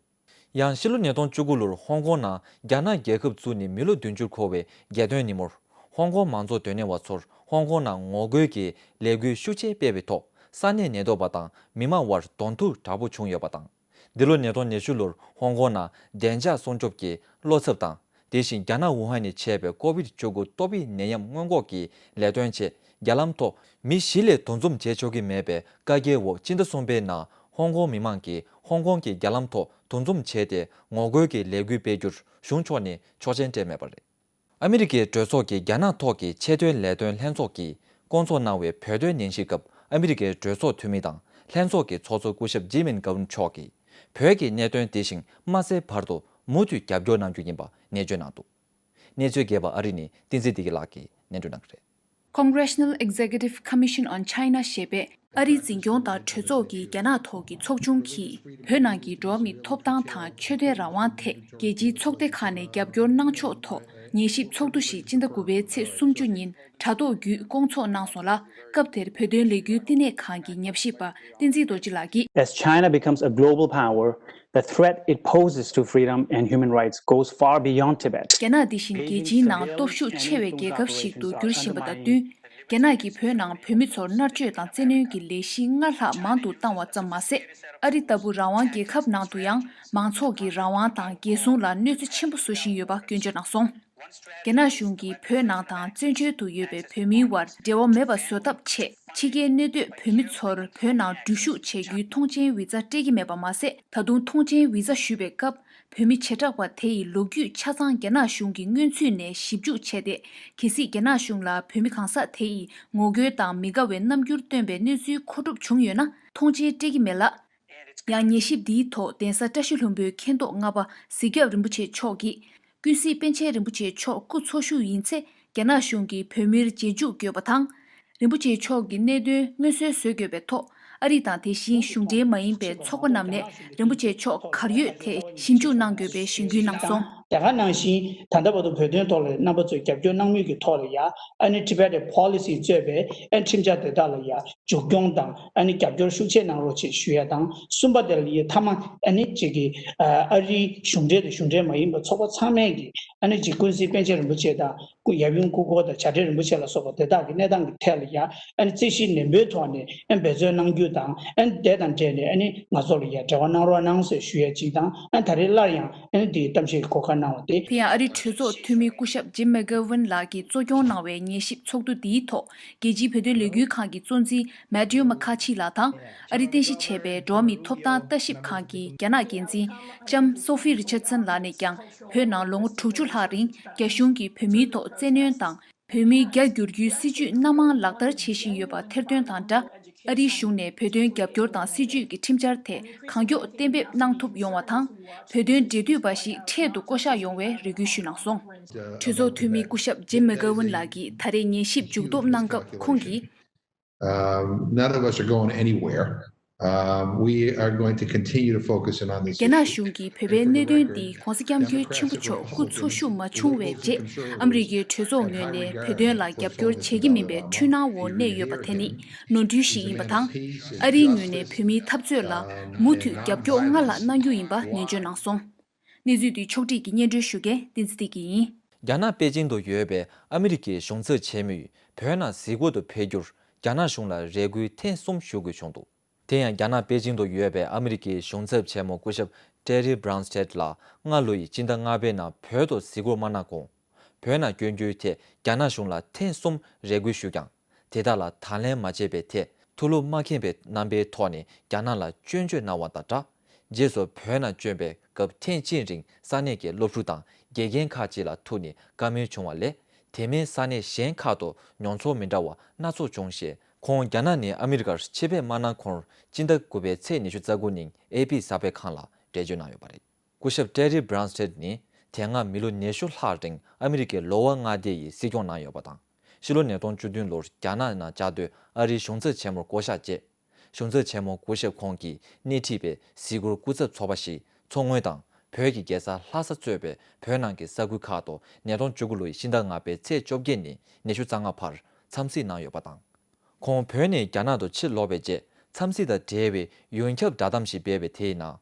ཡང་ཕྱི་ལོ་ཉིས་སྟོང་བཅུ་དགུ་ལོར་ཧོང་ཀོང་ནང་རྒྱ་ནག་རྒྱལ་ཁབ་བཙུགས་ནས་མི་ལོ་བདུན་ཅུ་འཁོར་བའི་རྒྱལ་སྟོན་ཉིན་མོར། ཧོང་ཀོང་མང་གཙོ་དོན་གཉེར་བ་ཚོར་ཧོང་ཀོང་ནང་ངོ་རྒོལ་གྱི་ལས་འགུལ་ཤུགས་ཆེ་སྤེལ་བའི་ཐོག་ས་གནས་ནད་ཐོག་པ་དང་མི་མང་དབར་གདོང་ཐུག་དྲག་པོ་བྱུང་ཡོད་པ་དང་། འདི་ལོ་ཉིས་སྟོང་ཉི་ཤུ་ལོར་ཧོང་ཀོང་ནང་བདེ་འཇགས་སྲུང་སྐྱོབ་ཀྱི་བློ་འཚབ་དང་། དེ་བཞིན་རྒྱ་ནག་ཝུ་ཧན་ནས་མཆེད་པའི་ཀོ་བིད་བཅུ་དགུ་ཏོག་དབྱིབས་ནད་ཡམས་སྔོན་འགོག་གི་ལས་དོན་ཆེད་རྒྱ་ལམ་ཐོག་མི་བཞི་ལས་འདུ་འཛོམས་བྱེད་ཆོག་གི་མེད་པའི་བཀའ་རྒྱའི་འོག་སྤྱི་ཟླ་གསུམ་པའི་ནང་ཧོང་ཀོང་མི་མང་གིས་ཧོང་ཀོང་གི་རྒྱ་ལམ་ཐོག་འདུ་འཛོམས་བྱས་ཏེ་ངོ་རྒོལ་གྱི་ལས་འགུལ་སྤེལ་རྒྱུར་གཞུང་ཕྱོགས་ནས་ཆོག་མཆན་སྤྲད་མེད་པ་རེད། ཨ་མི་རི་ཀའི་གྲོས་ཚོགས་ཀྱི་རྒྱ་ནག་ཐོག་གི་ཆེས་མཐོའི་ལས་དོན་ལྷན་ཚོགས་ཀྱིས་བསྐོང་ཚོགས་གནང་བའི་བོད་དོན་ནན་ཞིབ་སྐབས། ཨ་མི་རི་ཀའི་གྲོས་ཚོགས་འཐུས་མི་དང་ལྷན་ཚོགས་ཀྱི་ཚོགས་གཙོ་སྐུ་ཞབས་ཇི་མིན་གྷ་ཝུན་མཆོག་གིས་བོད་ཀྱི་གནད་དོན་དེ་བཞིན་མ་སེལ་བར་དུ་མུ་མཐུད་རྒྱབ་སྐྱོར་གནང་རྒྱུ་ཡིན་པ་ནན་བརྗོད་གནང་འདུག་གནས་ཚུལ་རྒྱས་པ་ཨ་རི་ནས་བསྟན་འཛིན་བདེ་སྐྱིད་ལགས་ཀྱིས་སྙན་སྒྲོན་གནང་གི་རེད། Congressional Executive Commission on China ཞེས་པས་ཨ་རིའི་འཛིན་སྐྱོང་དང་གྲོས་ཚོགས་ཀྱིས་རྒྱ་ནག་ཐོག་གི་ཚོགས་ཆུང་གིས་བོད་ནང་གི་འགྲོ་བ་མིའི་ཐོབ་ཐང་དང་ཆོས་དད་རང་དབང་ཐད་རྒྱལ་སྤྱིའི་ཚོགས་སྡེ་ཁག་ནས་རྒྱབ་སྐྱོར་གནང་ཕྱོགས་ཐོག་ཉན་ཞིབ་ཚོགས་འདུ་ཞིག་སྤྱི་ཟླ་དགུ་པའི་ཚེས་སུམ་ཅུ་ཉིན་དྲ་ཐོག་བརྒྱུད་བསྐོང་ཚོགས་གནང་སོང་ལ། སྐབས་དེར་བོད་དོན་ལས་འགུལ་བསྟི་གནས་ཁང་གི་ཉམས་ཞིབ་པ་བསྟན་འཛིན་རྡོ་རྗེ་ལགས་ཀྱིས། As China becomes a global power, the threat it poses to freedom and human rights goes far beyond Tibet. རྒྱ་ནག་འདི་བཞིན་རྒྱལ་སྤྱིའི་ནང་སྟོབས་ཤུགས་ཆེ་བའི་རྒྱལ་ཁབ་ཞིག་ཏུ་འགྱུར་བཞིན་པ་དང་བསྟུན། རྒྱ་ནག་གིས་བོད་ནང་བོད་མི་ཚོར་མནར་གཅོད་དང་བཙན་གནོན་གྱི་ལས་གཞི་སྔར་ལྷག་མང་དུ་བཏང་བ་ཙམ་མ་ཟད། ཨ་རི་ལྟ་བུ་རང་དབང་རྒྱལ་ཁབ་ནང་དུ་ཡང་མང་ཚོགས་ཀྱི་རང་དབང་དང་རྒྱལ་སྲུང་ལ་གནོད་འཚེ་ཆེན་པོ་བཟོ་བཞིན་ཡོད་པ་སྐྱོན་བརྗོད་གནང་སོང་། རྒྱ་ནག་གཞུང་གིས་བོད་ནང་དང་བཙན་བྱོལ་དུ་ཡོད་པའི་བོད་མིའི་དབར་འབྲེལ་བ་མེད་པ་བཟོ་ཐབས་ཆེད། ཕྱི་རྒྱལ་གནས་སྡོད་བོད་མི་ཚོར་བོད་ནང་འགྲུལ་བཞུད་བྱེད་རྒྱུའི་ཐོངས་མཆན་བི་ཛ་སྤྲད་ཀྱི་མེད་པ་མ་ཟད། ད་དུང་ཐོངས་མཆན་བི་ཛ་ཞུ་བའི་སྐབས། བོད་མི་བྱེ་བྲག་པ་དེ་ཡི་ལོ་རྒྱུས་ཆ་ཚང་རྒྱ་ནག་གཞུང་གི་སྔོན་ཚུད་ནས་ཞིབ་འཇུག་བྱས་ཏེ། གལ་སྲིད་རྒྱ་ནག་གཞུང་ལ་བོད་མི་གང་ཟག་དེ་ཡིས་ངོ་རྒོལ་དང་མི་དགའ་བའི་རྣམ་འགྱུར་སྟོན་པའི་གནས་ཚུལ་མཁོ་སྒྲུབ་བྱུང་ཡོད་ན། ཐོངས་མཆན་སྤྲད་ཀྱི་མེད་ལ། ཡང་ཉན་ཞིབ་འདིའི་ཐོག་གདན་ས་བཀྲ་ཤིས་ལྷུན་པོའི་མཁན་ཐོག་ལྔ་པ་གཟིག་རྒྱབ་རིན་པོ་ཆེ་མཆོག་གིས། ཀུན་གཟིགས་པཎ་ཆེན་རིན་པོ་ཆེ་མཆོག་སྐུ་འཚོ་བཞུགས་ཡིན་ཚེ། རྒྱ་ནག་གཞུང་གིས་བོད་མིར་རྗེས་འཇུག་དགོས་པ་དང་། རིན་པོ་ཆེ་མཆོག་གི་གནད་དོན་མངོན་གསལ་བཟོ་དགོས་པའི་ཐོག་ཨ་རི་དང་དེ་བཞིན་གཞུང་འབྲེལ་མ་ཡིན་པའི་ཚོགས་པ་རྣམས་ནས་རིན་པོ་ཆེ་མཆོག་གར་ཡོད་ཐད་ཞིབ་འཇུག་གནང་དགོས་པའི་གཞེན་སྐུལ་གནང་སོང་། དེ་ག་ནང་བཞིན་ད་ལྟ་བར་དུ་བོད་དོན་ཐོག་ལ་རྣམ་པ་ཚོས་རྒྱབ་སྐྱོར་གནང་མུས་ཀྱི་ཐོག་ལ་ཡ་ཨ་ནི་Tibetan Policy་གཙོས་པའི་ཨ་ཁྲིམས་འཆར་དེ་དག་ལ་ཡ་མཇུག་སྐྱོང་དང་ཨ་ནི་རྒྱབ་སྐྱོར་ཤུགས་ཆེ་གནང་རོགས་ཞེས་ཞུ་ཡ་དང་། གསུམ་པ་དེ་ལ་ཡ་མཐའ་མ་ཨ་ནི་གཅིག་གི་ཨ་རིའི་གཞུང་འབྲེལ་དང་གཞུང་འབྲེལ་མ་ཡིན་པ་ཚོགས་པ་ཚང་མས་ཀྱི་ཨ་ནི་གཅིག་ཀུན་གཟིགས་པཎ་ཆེན་རིན་པོ་ཆེ་དང་སྐུ་ཡབ་ཡུམ་སྐུ་འཁོར་དང་བྱ་བྲལ་རིན་པོ་ཆེ་ལ་སོགས་པ་དེ་དག་གི་གནས་སྟངས་ཀྱི་ཐད་ལ་ཡ་ཨ་ནི་རྩོད་གཞི་ནན་པོའི་ཐོག་ནས་ཨ་ནི་འབད་བརྩོན་གནང་རྒྱུ་དང་། ཨ་ནི་དེ་དང་འབྲེལ་ནས་ཨ་ནི་ང་ཚོ་ལ་ཡ་འབྲེལ་བ་གནང་རོགས་གནང་ཟེར་ཞུ་ཡ་གཅིག་དང་། ཨ་ནི་ད་རེས་སླར་ཡང་ཨ་ནི་འདིའི་གཏམ་བཤད་གོ་སྐབས་གནང་བ་དེ། དེ་ཡང་ཨ་རིའི་གྲོས་ཚོགས་འཐུས་མི་སྐུ་ཞབས་ཇིམ་མེ་གྷ་ཝིན་ལགས་ཀྱིས་གཙོ་སྐྱོང་གནང་བའི་ཉན་ཞིབ་ཚོགས་འདུ་འདིའི་ཐོག་རྒྱལ་སྤྱིའི་བོད་དོན་ལས་འགུལ་ཁང་གི་གཙོ་འཛིན་མེ་ཏིའུ་མ་ཁ་ཆི་ལགས་དང་། ཨ་རིའི་རྟེན་གཞི་བྱས་པའི་འགྲོ་བ་མིའི་ཐོབ་ཐང་ལྟ་ཞིབ་ཁང་གི་རྒྱ་ནག་འགན་འཛིན་ལྕམ་སོ་ཧྥི་རི་ཆར་སན་ལགས་ནས་ཀྱང་བོད་ནང་ལོ་ངོ་དྲུག་ཅུ་ལྷག་རིང་རྒྱ་གཞུང་གིས་བོད་མིའི་ཐོག་བཙན་གནོན་དང་། བོད་མིའི་རྒྱ་བསྒྱུར་རྒྱུའི་སྲིད་ཇུས་སྣ་མང་ལག་བསྟར་བྱེད་བཞིན་ཡོད་པ་ཐེར་འདོན་དང་སྦྲགས། ཨ་རིའི་གཞུང་ནས་བོད་དོན་རྒྱབ་སྐྱོར་དང་སྲིད་ཇུས་ཀྱི་ཁྲིམས་འཆར་དེ་གང་མགྱོགས་གཏན་འབེབས་གནང་ཐུབ་ཡོང་བ་དང་། བོད་དོན་འབྲེལ་མཐུད་པ་ཞིག་འཕྲལ་དུ་བསྐོ་གཞག་ཡོང་བའི་རེ་སྐུལ་ཞུས་གནང་སོང་། གྲོས་ཚོགས་འཐུས་མི་སྐུ་ཞབས་ཇིམ་མེ་གྷ་ཝིན་ལགས་ཀྱིས་ད་རེས་ཉན་ཞིབ་མཇུག་སྡོམ་གནང་སྐབས་ཁོང་གིས། Um, none of us are going anywhere. Um, we are going to continue to focus in on this རྒྱ་ནག་issue. གཞུང་གིས་བོད་པའི་གནད་དོན་འདི་༧གོང་ས་༧སྐྱབས་མགོན་ཆེན་པོ་མཆོག་སྐུ་འཚོ་བཞུགས་མ་བྱུང་བའི་རྗེས་ཨ་མི་རི་ཀའི་གྲོས་ཚོགས་ངོས་ནས་བོད་དོན་ལ་རྒྱབ་སྐྱོར་བྱེད་ཀྱི་མིན་པའི་འཁྲུལ་སྣང་འོག་གནས་ཡོད་པ་དེ་ནི་ནོར་འཁྲུལ་ཞིག་ཡིན་པ་དང་། ཨ་རིའི་ངོས་ནས་བོད་མིའི་འཐབ་རྩོད་ལ་མུ་མཐུད་རྒྱབ་སྐྱོར་སྔར་ལྷག་གནང་རྒྱུ་ཡིན་པ་ནན་བརྗོད་གནང་སོང་། གནས་ཚུལ་འདི་ཕྱོགས་སྒྲིག་གིས་སྙན་སྒྲོན་ཞུ་མཁན་བསྟན་འཛིན་བདེ་སྐྱིད་ཡིན། རྒྱ་ནག་པེ་ཅིང་དུ་ཡོད་པའི་ཨ་མི་རི་ཀའི་གཞུང་ཚབ་ཆེན་མོས་བོད་ནང་གཟིགས་སྐོར་དུ་ཕེབས་རྒྱུར་རྒྱ་ནག་གཞུང་ལ་རེ་སྐུལ་ཐེངས་གསུམ་ཞུ་དགོས་བྱུང་འདུག་དེ་ཡང་རྒྱ་ནག་པེ་ཅིང་དུ་ཡོད་པའི་ཨ་མི་རི་ཀའི་གཞུང་ཚབ་ཆེན་མོ་སྐུ་ཞབས་ཀྲེ་རི་བྷ་རན་སི་ཊེད་ལགས་སྔ་ལོ་ཡི་སྤྱི་ཟླ་ལྔ་པའི་ནང་བོད་དུ་གཟིགས་སྐོར་མ་གནང་གོང་། བོད་ནང་བསྐྱོད་རྒྱུའི་ཐད་རྒྱ་ནག་གཞུང་ལ་ཐེངས་གསུམ་རེ་སྐུལ་ཞུས་ཀྱང་། དེ་དག་ལ་ད་ལན་མ་བྱས་པའི་ཐད་ཐུགས་བློ་མ་ཁེངས་པའི་རྣམ་པའི་ཐོག་ནས་རྒྱ་ནག་ལ་སྐྱོན་བརྗོད་གནང་བ་དང་སྦྲགས། རྗེས་སུ་བོད་ནང་བསྐྱོད་པའི་སྐབས་ཐེངས་གཅིག་རིང་ས་གནས་ཀྱི་སློབ་ཕྲུག་དང་དགེ་རྒན་ཁག་ཅིག་ལ་ཐུག་ནས་བཀའ་མོལ་བྱུང་བ་ལས། དེ་མིན་ས་གནས་གཞན་ཁག་ཏུ་མྱོང་ཚོར་མི་འདྲ་བ་སྣ་ཚོགས་བྱུང་ཞེས། ཁོང་རྒྱ་ནག་ནས་ཨ་མི་རི་ཀར་ཆེད་ཕེབས་མ་གནང་གོང་སྤྱི་ཟླ་དགུ་པའི་ཚེས་ཉི་ཤུ་རྩ་དགུ་ཉིན་ཨེ་པི་གསར་སྤེལ་ཁང་ལ་འགྲེལ་བརྗོད་གནང་ཡོད་པ་རེད། སྐུ་ཞབས་ཀྲེ་རི་བྷ་རན་སི་ཊེད་ནི་དེ་སྔ་མི་ལོ་ཉི་ཤུ་ལྷག་རིང་ཨ་མི་རི་ཀའི་ལོ་ཝར་མངའ་སྡེ་ཡི་སྲིད་སྐྱོང་གནང་ཡོད་པ་དང་། ཕྱི་ལོ་ཉིས་སྟོང་བཅུ་བདུན་ལོར་རྒྱ་ནག་ནང་བཅའ་སྡོད་ཨ་རིའི་གཞུང་ཚབ་ཆེན་མོར་བསྐོ་གཞག་བྱས། གཞུང་ཚབ་ཆེན་མོ་སྐུ་ཞབས་ཁོང་གིས་སྣེ་ཁྲིད་པའི་གཟིགས་སྐོར་སྐུ་ཚབ་ཚོགས་པ་ཞིག་མཚོ་སྔོན་དང་བོད་ཀྱི་རྒྱལ་ས་ལྷ་ས་གཙོས་པའི་བོད་ནང་གི་ས་ཁུལ་ཁག་ཏུ་ཉིས་སྟོང་བཅུ་དགུ་ལོའི་ཕྱི་ཟླ་ལྔ་པའི་ཚེས་བཅོ་བརྒྱད་ནས་ཉི་ཤུ་རྩ་ལྔ་བར་འཚམས་གཟིགས་གནང་ཡོད་པ་དང་། ཁོང་བོད་ནས་རྒྱ་ནག་ཏུ་ཕྱིར་ལོག་པའི་རྗེས་འཚམས་གཟིགས་དང་འབྲེལ་བའི་ཡོངས་ཁྱབ་བསྒྲགས་གཏམ་ཞིག་སྤེལ་བའི་དེའི་ནང་།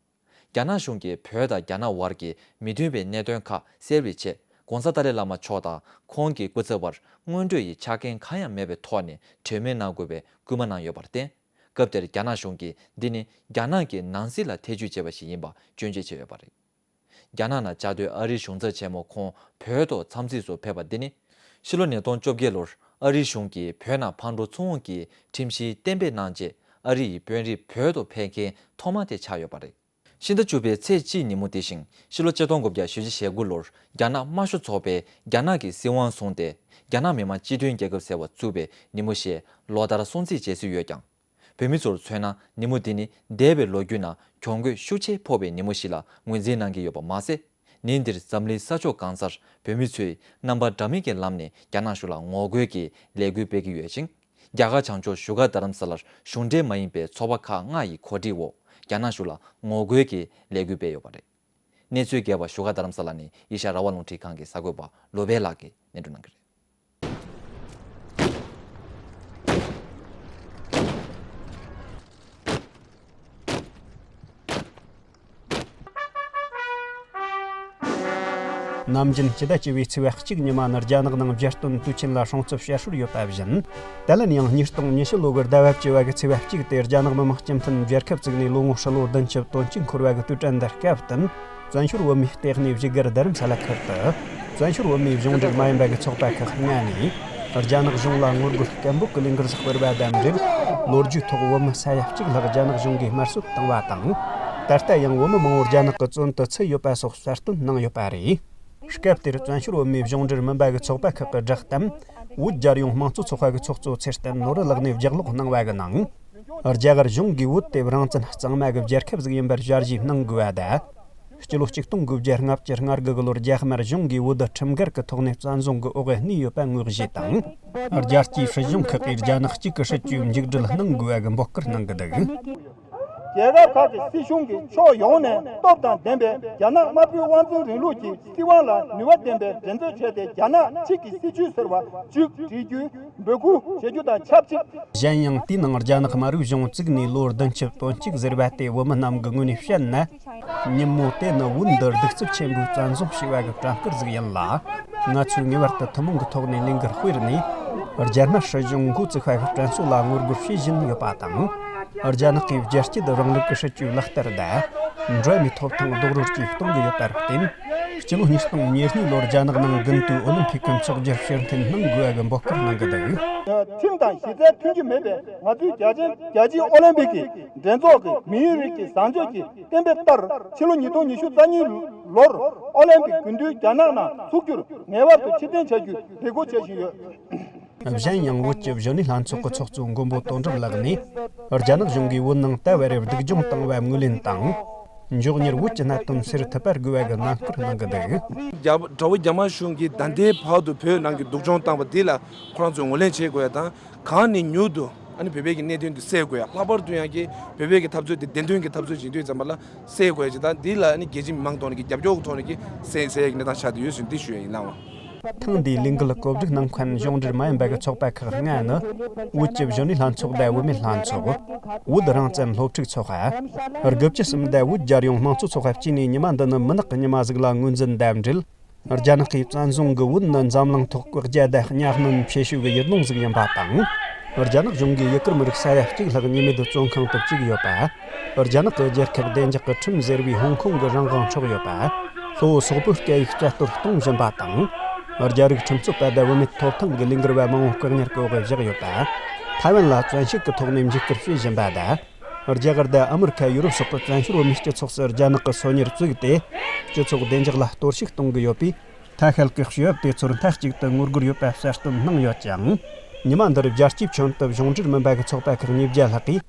རྒྱ་ནག་གཞུང་གིས་བོད་དང་རྒྱ་ནག་བར་གྱི་མི་མཐུན་པའི་གནད་དོན་ཁག་སེལ་བའི་ཆེད་༧གོང་ས་ཏཱ་ལའི་བླ་མ་མཆོག་དང་ཁོང་གི་སྐུ་ཚབ་བར་སྔོན་འགྲོ་ཡི་ཆ་རྐྱེན་གང་ཡང་མེད་པའི་ཐོག་ནས་གྲོས་མོལ་གནང་དགོས་པའི་སྐུལ་མ་གནང་ཡོད་པར་བརྟེན། སྐབས་དེར་རྒྱ་ནག་གཞུང་གིས་འདི་ནི་རྒྱ་ནག་གི་ནང་སྲིད་ལ་ཐེ་ཇུས་བྱས་པ་ཞིག་ཡིན་པ་སྐྱོན་བརྗོད་བྱས་ཡོད་པ་རེད། རྒྱ་ནག་ནང་བཅའ་སྡོད་ཨ་རིའི་གཞུང་ཚབ་ཆེན་མོ་ཁོང་བོད་དུ་འཚམས་གཟིགས་སུ་ཕེབས་པ་འདི་ནི། ཕྱི་ལོ་ཉིས་སྟོང་བཅོ་བརྒྱད་ལོར་ཨ་རིའི་གཞུང་གིས་བོད་ནང་ཕར་འགྲོ་ཚུར་འོང་གི་ཁྲིམས་གཞི་གཏན་འབེབས་གནང་རྗེས་ཨ་རི་ཡི་དཔོན་རིགས་བོད་དུ་ཕེབས་མཁན་ཐོག་མ་དེ་ཆགས་ཡོད་པ་རེད། ཕྱི་ཟླ་བཅུ་པའི་ཚེས་གཅིག་ཉིན་མོ་དེ་བཞིན་ཕྱི་ལོ་ཆིག་སྟོང་དགུ་བརྒྱ་བཞི་བཅུ་ཞེ་དགུ་ལོར་རྒྱ་ནག་དམར་ཤོག་ཚོགས་པས་རྒྱ་ནག་གི་སྲིད་དབང་བཟུང་སྟེ་རྒྱ་ནག་མི་དམངས་སྤྱི་མཐུན་རྒྱལ་ཁབ་ཟེར་བ་བཙུགས་པའི་ཉིན་མོ་ཞེས་ལོ་ལྟར་སྲུང་བརྩི་བྱེད་སྲོལ་ཡོད་ཀྱང་། བོད་མི་ཚོར་མཚོན་ན་ཉིན་མོ་འདི་ནི་འདས་པའི་ལོ་རྒྱུས་ནང་གྱོང་གུད་ཤུགས་ཆེ་ཕོག་པའི་ཉིན་མོ་ཞིག་ལ་ངོས་འཛིན་གནང་གི་ཡོད་པ་མ་ཟད། ཉིན་འདིར་འཛམ་གླིང་ས་ཕྱོགས་གང་སར་བོད་མི་ཚོས་རྣམ་པ་འདྲ་མིན་གྱི་ལམ་ནས་རྒྱ་ནག་གཞུང་ལ་ངོ་རྒོལ་གྱི་ལས་འགུལ་སྤེལ་གྱི་ཡོད་ཅིང་། རྒྱ་གར་བྱང་ཕྱོགས་བཞུགས་སྒར་རྡ་རམ་ས་ལར་གཞུང་འབྲེལ་མ་ཡིན་པའི་ཚོགས་པ་ཁག་ལྔ་ཡི་གོ་སྒྲིག་འོག་རྒྱ་ནག་གཞུང་ལ་ངོ་རྒོལ་གྱི་ལས་འགུལ་སྤེལ་ཡོད་པ་རེད། གནས་ཚུལ་རྒྱས་པ་བཞུགས་སྒར་རྡ་རམ་ས་ལ་ནས་ཨེ་ཤ་ཡ་རང་དབང་རླུང་འཕྲིན་ཁང་གི་གསར་འགོད་པ་བློ་བྷེ་ལགས་ཀྱིས་སྙན་སྒྲོན་གནང་གི་རེད། ནམ་རྒྱུན་སྤྱི་ཟླ་བཅུ་བའི་ཚེས་པ་གཅིག་ཉི་མ་ནི་རྒྱ་ནག་ནང་རྒྱལ་སྟོན་དུས་ཆེན་ལ་སྲུང་བརྩི་ཞེ་ཧྲལ་ཡོད་པ་བཞིན། དེ་ལ་ནི་ཡང་ཉིས་སྟོང་ཉི་ཤུ་ལོ་གི་ཟླ་བ་བཅུ་བ་གི་ཚེས་པ་གཅིག་དེ་རྒྱ་ནག་མི་དམངས་སྤྱི་མཐུན་རྒྱལ་ཁབ་བཙུགས་ནས་ལོ་ངོ་ཧྲིལ་བོ་བདུན་ཅུ་དོན་གཅིག་འཁོར་བ་གི་དུས་དྲན་འདི་སྐབས་བསྟུན། བཙན་བྱོལ་བོད་མིའི་ལྟེ་གནས་བཞུགས་སྒར་རྡ་རམ་ས་ལ་ཁུལ་དུ། བཙན་བྱོལ་བོད་མིའི་གཞུང་འབྲེལ་མ་ཡིན་པ་གི་ཚོགས་པ་ཁག་ལྔ་ནས། རྒྱ་ནག་གཞུང་ལ་ངོ་རྒོལ་སྐད་འབོད་ཀྱི་ལས་འགུལ་སྤེལ་བ་དང་འབྲེལ། ལོ་རྒྱུས་ཐོག་བོད་མི་ས་ཡ་གཅིག་ལྷག་རྒྱ་ནག་གཞུང་གིས་དམར་གསོད་བཏང་བ་དང་། ད་ལྟ་ཡང་བོད་མི་མང་བོ་རྒྱ་ནག་གི་བཙོན་དུ་ཚུད་ཡོད་པ་སོགས་གསལ་སྟོན་གནང་ཡོད་པ་རེད། སྐབས་དེར་བཙན་བྱོལ་བོད་མིའི་གཞུང་འབྲེལ་མིན་པ་གི་ཚོགས་པ་ཁག་གི་བསྒྲགས་གཏམ། བོད་རྒྱལ་ཡོངས་དམངས་གཙོ་ཚོགས་པ་གི་ཚོགས་གཙོ་ཚེ་བརྟན་ནོར་བུ་ལགས་ནས་ལྗགས་ཀློག་གནང་བ་གི་ནང་། རྒྱ་གར་གཞུང་གིས་བོད་དེ་རང་བཙན་གཙང་མ་གི་རྒྱལ་ཁབ་ཟིག་ཡིན་པར་ཞལ་བཞེས་གནང་དགོས་པ་དང་། སྤྱི་ལོ་གཅིག་སྟོང་དགུ་བརྒྱ་ལྔ་བཅུ་ང་དགུ་གི་ལོར་རྒྱ་དམར་གཞུང་གིས་བོད་ཁྲིམས་འགལ་གྱི་ཐོག་ནས་བཙན་བཟུང་གི་འོག་གནས་ཡོད་པ་ངོས་བཞེས་དང་། རྒྱལ་སྤྱིའི་སྲིད་གཞུང་ཁག་གིས་རྒྱ་ནག་གཅིག་གི་སྲིད་ཇུས་མཇུག་སྒྲིལ་གནང་དགོས་པ་གི་འབོད་སྐུལ་གནང་གི་འདུག་རྒྱལ་ཁབ་ཁག་གི་སྲིད་གཞུང་གིས་ཕྱོགས་ཡོངས་ནས་སྟོབས་དང་ལྡན་པའི་རྒྱ་ནག་དམར་པོའི་དབང་འཛིན་རིང་ལུགས་ཀྱི་སྲིད་དབང་ལ་ནུས་པ་ལྡན་པའི་འགྲན་རྩོད་བྱས་ཏེ། རྒྱ་ནག་ཕྱིས་ཀྱི་སྲིད་བྱུས་ཟེར་བ་བཅུ་སྒྲིལ་རྒྱུའི་འབོད་སྐུལ་བྱེད་རྒྱུ་དང་ཆབས་ཅིག། གཞན་ཡང་། དེའི་ནང་རྒྱ་ནག་དམར་པོའི་གཞུང་བཙུགས་ནས་ལོ་བདུན་ཅུ་དོན་གཅིག་ཟེར་བ་དེ་བོད་མི་རྣམས་ཀྱི་ངོས་ནས་བཤད་ན། ཉིན་མོ་དེ་ནི་བོད་འདི་གདུག་རྩུབ་ཆེན་པོས་བཙན་བཟུང་བྱས་པ་གི་གྲངས་ཀར་ཟིག་ཡིན་ལ། ང་ཚོས་ངེས་པར་དུ་ཐུན་མོང་གི་ཐོག་ནས་ལས་འགུལ་སྤེལ་ནས། རྒྱ་དམར་སྲིད་གཞུང་འགོ་བཙུགས་པ་གི་དྲན་གསོ་ལ་ངོ་རྒོལ་བྱེད་བཞིན་ཡོད་པ་དང་། རྒྱ་ནག་གིས་རྒྱལ་སྤྱིའི་རིང་ལུགས་ཀྱི་སྲིད་ཇུས་ལག་བསྟར་དང་། འགྲོ་བ་མིའི་ཐོབ་ཐང་རྡོག་རོལ་བཅས་གཏོང་གི་ཡོད་པར་བརྟེན། སྤྱི་ལོ་ཉིས་སྟོང་ཉེར་གཉིས་ལོར་རྒྱ་ནག་ནང་དགུན་དུས་ཨོ་ལིམ་ཕིག་གི་འཚོགས་རྒྱུར་ཕྱིར་འཐེན་གནང་དགོས་པ་གི་འབོད་སྐུལ་གནང་གི་འདུག། ཁྲིམས་དང་གཞི་རྩའི་མཐུན་རྒྱུ་མེད་པའི་ང་ཚོའི་རྒྱ་ཆེན་རྒྱལ་སྤྱིའི་ཨོ་ལིམ་པིག་གི་འགྲན་ཚོགས་ཀྱི་མིའི་རིགས་ཀྱི་བཟང་སྤྱོད་ཀྱི་གཏན་འབེབས་ལྟར། ཕྱི་ལོ་ཉིས་སྟོང་ཉི་ཤུ་རྩ་གཉིས་ལོར་ཨོ་ལིམ་པིག་དགུན་དུས་རྒྱ་ནག་ནང་འཚོགས་རྒྱུར་ངེས་པར་དུ་ཕྱིར་འཐེན་བྱ་རྒྱུའི་རེ་སྐུལ་བྱེད་བཞིན་ཡོད། གཞན་ཡང་། བོད་ཀྱི་གཞོན་ནུ་ལྷན་ཚོགས་ཀྱི་ཚོགས་གཙོ་མགོན་པོ་དོན་གྲུབ་ལགས་ནས། རྒྱ་ནག་གཞུང་གིས་བོད་ནང་ད་བར་སྡུག་སྦྱོང་བཏང་བ་ངོས་ལེན་དང་། མགྱོགས་མྱུར་བོད་ཀྱི་གནད་དོན་སེལ་ཐུབ་པར་དགོས་པ་གི་ནན་སྐུལ་གནང་གི་འདུག། རྒྱ་དགྲ་བོ་རྒྱ་དམར་གཞུང་གིས་ད་ལྟའི་བར་དུ་བོད་ནང་གི་སྡུག་སྦྱོང་བཏང་བ་འདི་ལ་ཁོ་རང་ཚོས་ངོས་ལེན་བྱེད་དགོས་ཡ་དང་། གང་ནས་མྱུར་དུ་ཨ་ནི་བོད་པའི་གི་གནད་དོན་འདི་སེལ་དགོས་ཡ། ལྷག་པར་དུ་ཡང་གི་བོད་པའི་གི་འཐབ་རྩོད་འདི་བདེན་དོན་གི་འཐབ་རྩོད་བྱེད་དུས་ཙམ་པ་ལ་སེལ་དགོས་ཡ་ཅིག་དང་། འདི་ལ་ཨ་ནི་རྒྱལ་སྤྱིའི་མི་མང་ཐོག་ནས་གི་རྒྱབ་སྐྱོར་གི་ཐོག་ནས་གི་སེལ་སེལ་ཡ་གི་གནས་སྟངས་ཆགས་བསྡད་ཡོད་ཟེར་འདི་ཞུ་ཡ་ཡིན་ལགས། ཐེངས་འདིའི་ལས་འགུལ་གོ་སྒྲིག་གནང་མཁན་གཞུང་འབྲེལ་མ་ཡིན་པ་གི་ཚོགས་པ་ཁག་ལྔ་ནི། བོད་ཀྱི་གཞོན་ནུ་ལྷན་ཚོགས་དང་བུད་མེད་ལྷན་ཚོགས། བོད་རང་བཙན་སློབ་ཕྲུག་ཚོགས་པ། དགུ་བཅུ་གསུམ་དང་བོད་རྒྱལ་ཡོངས་དམངས་གཙོ་ཚོགས་པ་བཅས་ནས་ཉི་མ་འདི་ནི་མུན་ནག་གི་ཉི་མ་ཟིག་ལ་ངོས་འཛིན་དང་འབྲེལ། རྒྱ་ནག་གིས་བཙན་བཟུང་གིས་བོད་ནི་འཛམ་གླིང་ཐོག་བཀག་རྒྱ་དང་གཉའ་གནོན་བྱེད་ཤུགས་ཀྱི་ཡུལ་ལུང་ཟིག་ཡིན་པ་དང་། རྒྱ་ནག་གཞུང་གིས་ཡུ་གུར་མི་རིགས་ས་ཡ་གཅིག་ལྷག་ཉེས་མེད་བཙོན་ཁང་དུ་བཅུག་ཡོད་པ། རྒྱ་ནག་གི་རྒྱལ་ཁབ་བདེ་འཇགས་ཀྱི་ཁྲིམས་ཟེར་བའི་ཧོང་ཀོང་གི་རང་དབང་འཕྲོག་ཡོད་པ། གཙོ་བོ་སོག་པོའི་སྐད་ཡིག་རྩ་གཏོར་གཏོང་བཞིན་པ་དང་། རྒྱ་རིགས་ཁྲིམས་རྩོད་པ་དང་བུད་མེད་ཐོབ་ཐང་གི་ལས་འགུལ་བ་མང་བོ་བཀག་ཉར་གྱི་འོག་བཞག་ཡོད་པ། ཐའེ་ཝན་ལ་བཙན་ཤུགས་ཀྱི་ཐོག་ནས་འཇིགས་སྐུལ་བྱེད་བཞིན་པ་དང་། རྒྱ་གར་དང་ཨ་མི་རི་ཁ། ཡུ་རོབ་སོགས་ཀྱི་བཙན་བྱོལ་བོད་མིའི་སྤྱི་ཚོགས་སུ་རྒྱ་ནག་གི་སོ་ཉར་བཙུགས་ཏེ། སྤྱི་ཚོགས་བདེ་འཇགས་ལ་གཏོར་བཤིག་གཏོང་གི་ཡོད་པས། ཐ་ཤལ་གྱི་སྤྱི་བབ་དེ་ཚོར་མཐའ་གཅིག་ཏུ་ངོ་རྒོལ་ཡོད་པ་གསལ་སྟོན་གནང་ཡོད་ཅིང་། ཉི་མ་འདིར་རྒྱལ་སྤྱིའི་ཁྱོན་དུ་གཞུང་འབྲེལ་མིན་པ་གི་ཚོགས་པ་ཁག་ཉིས་བརྒྱ་ལྷག་གིས།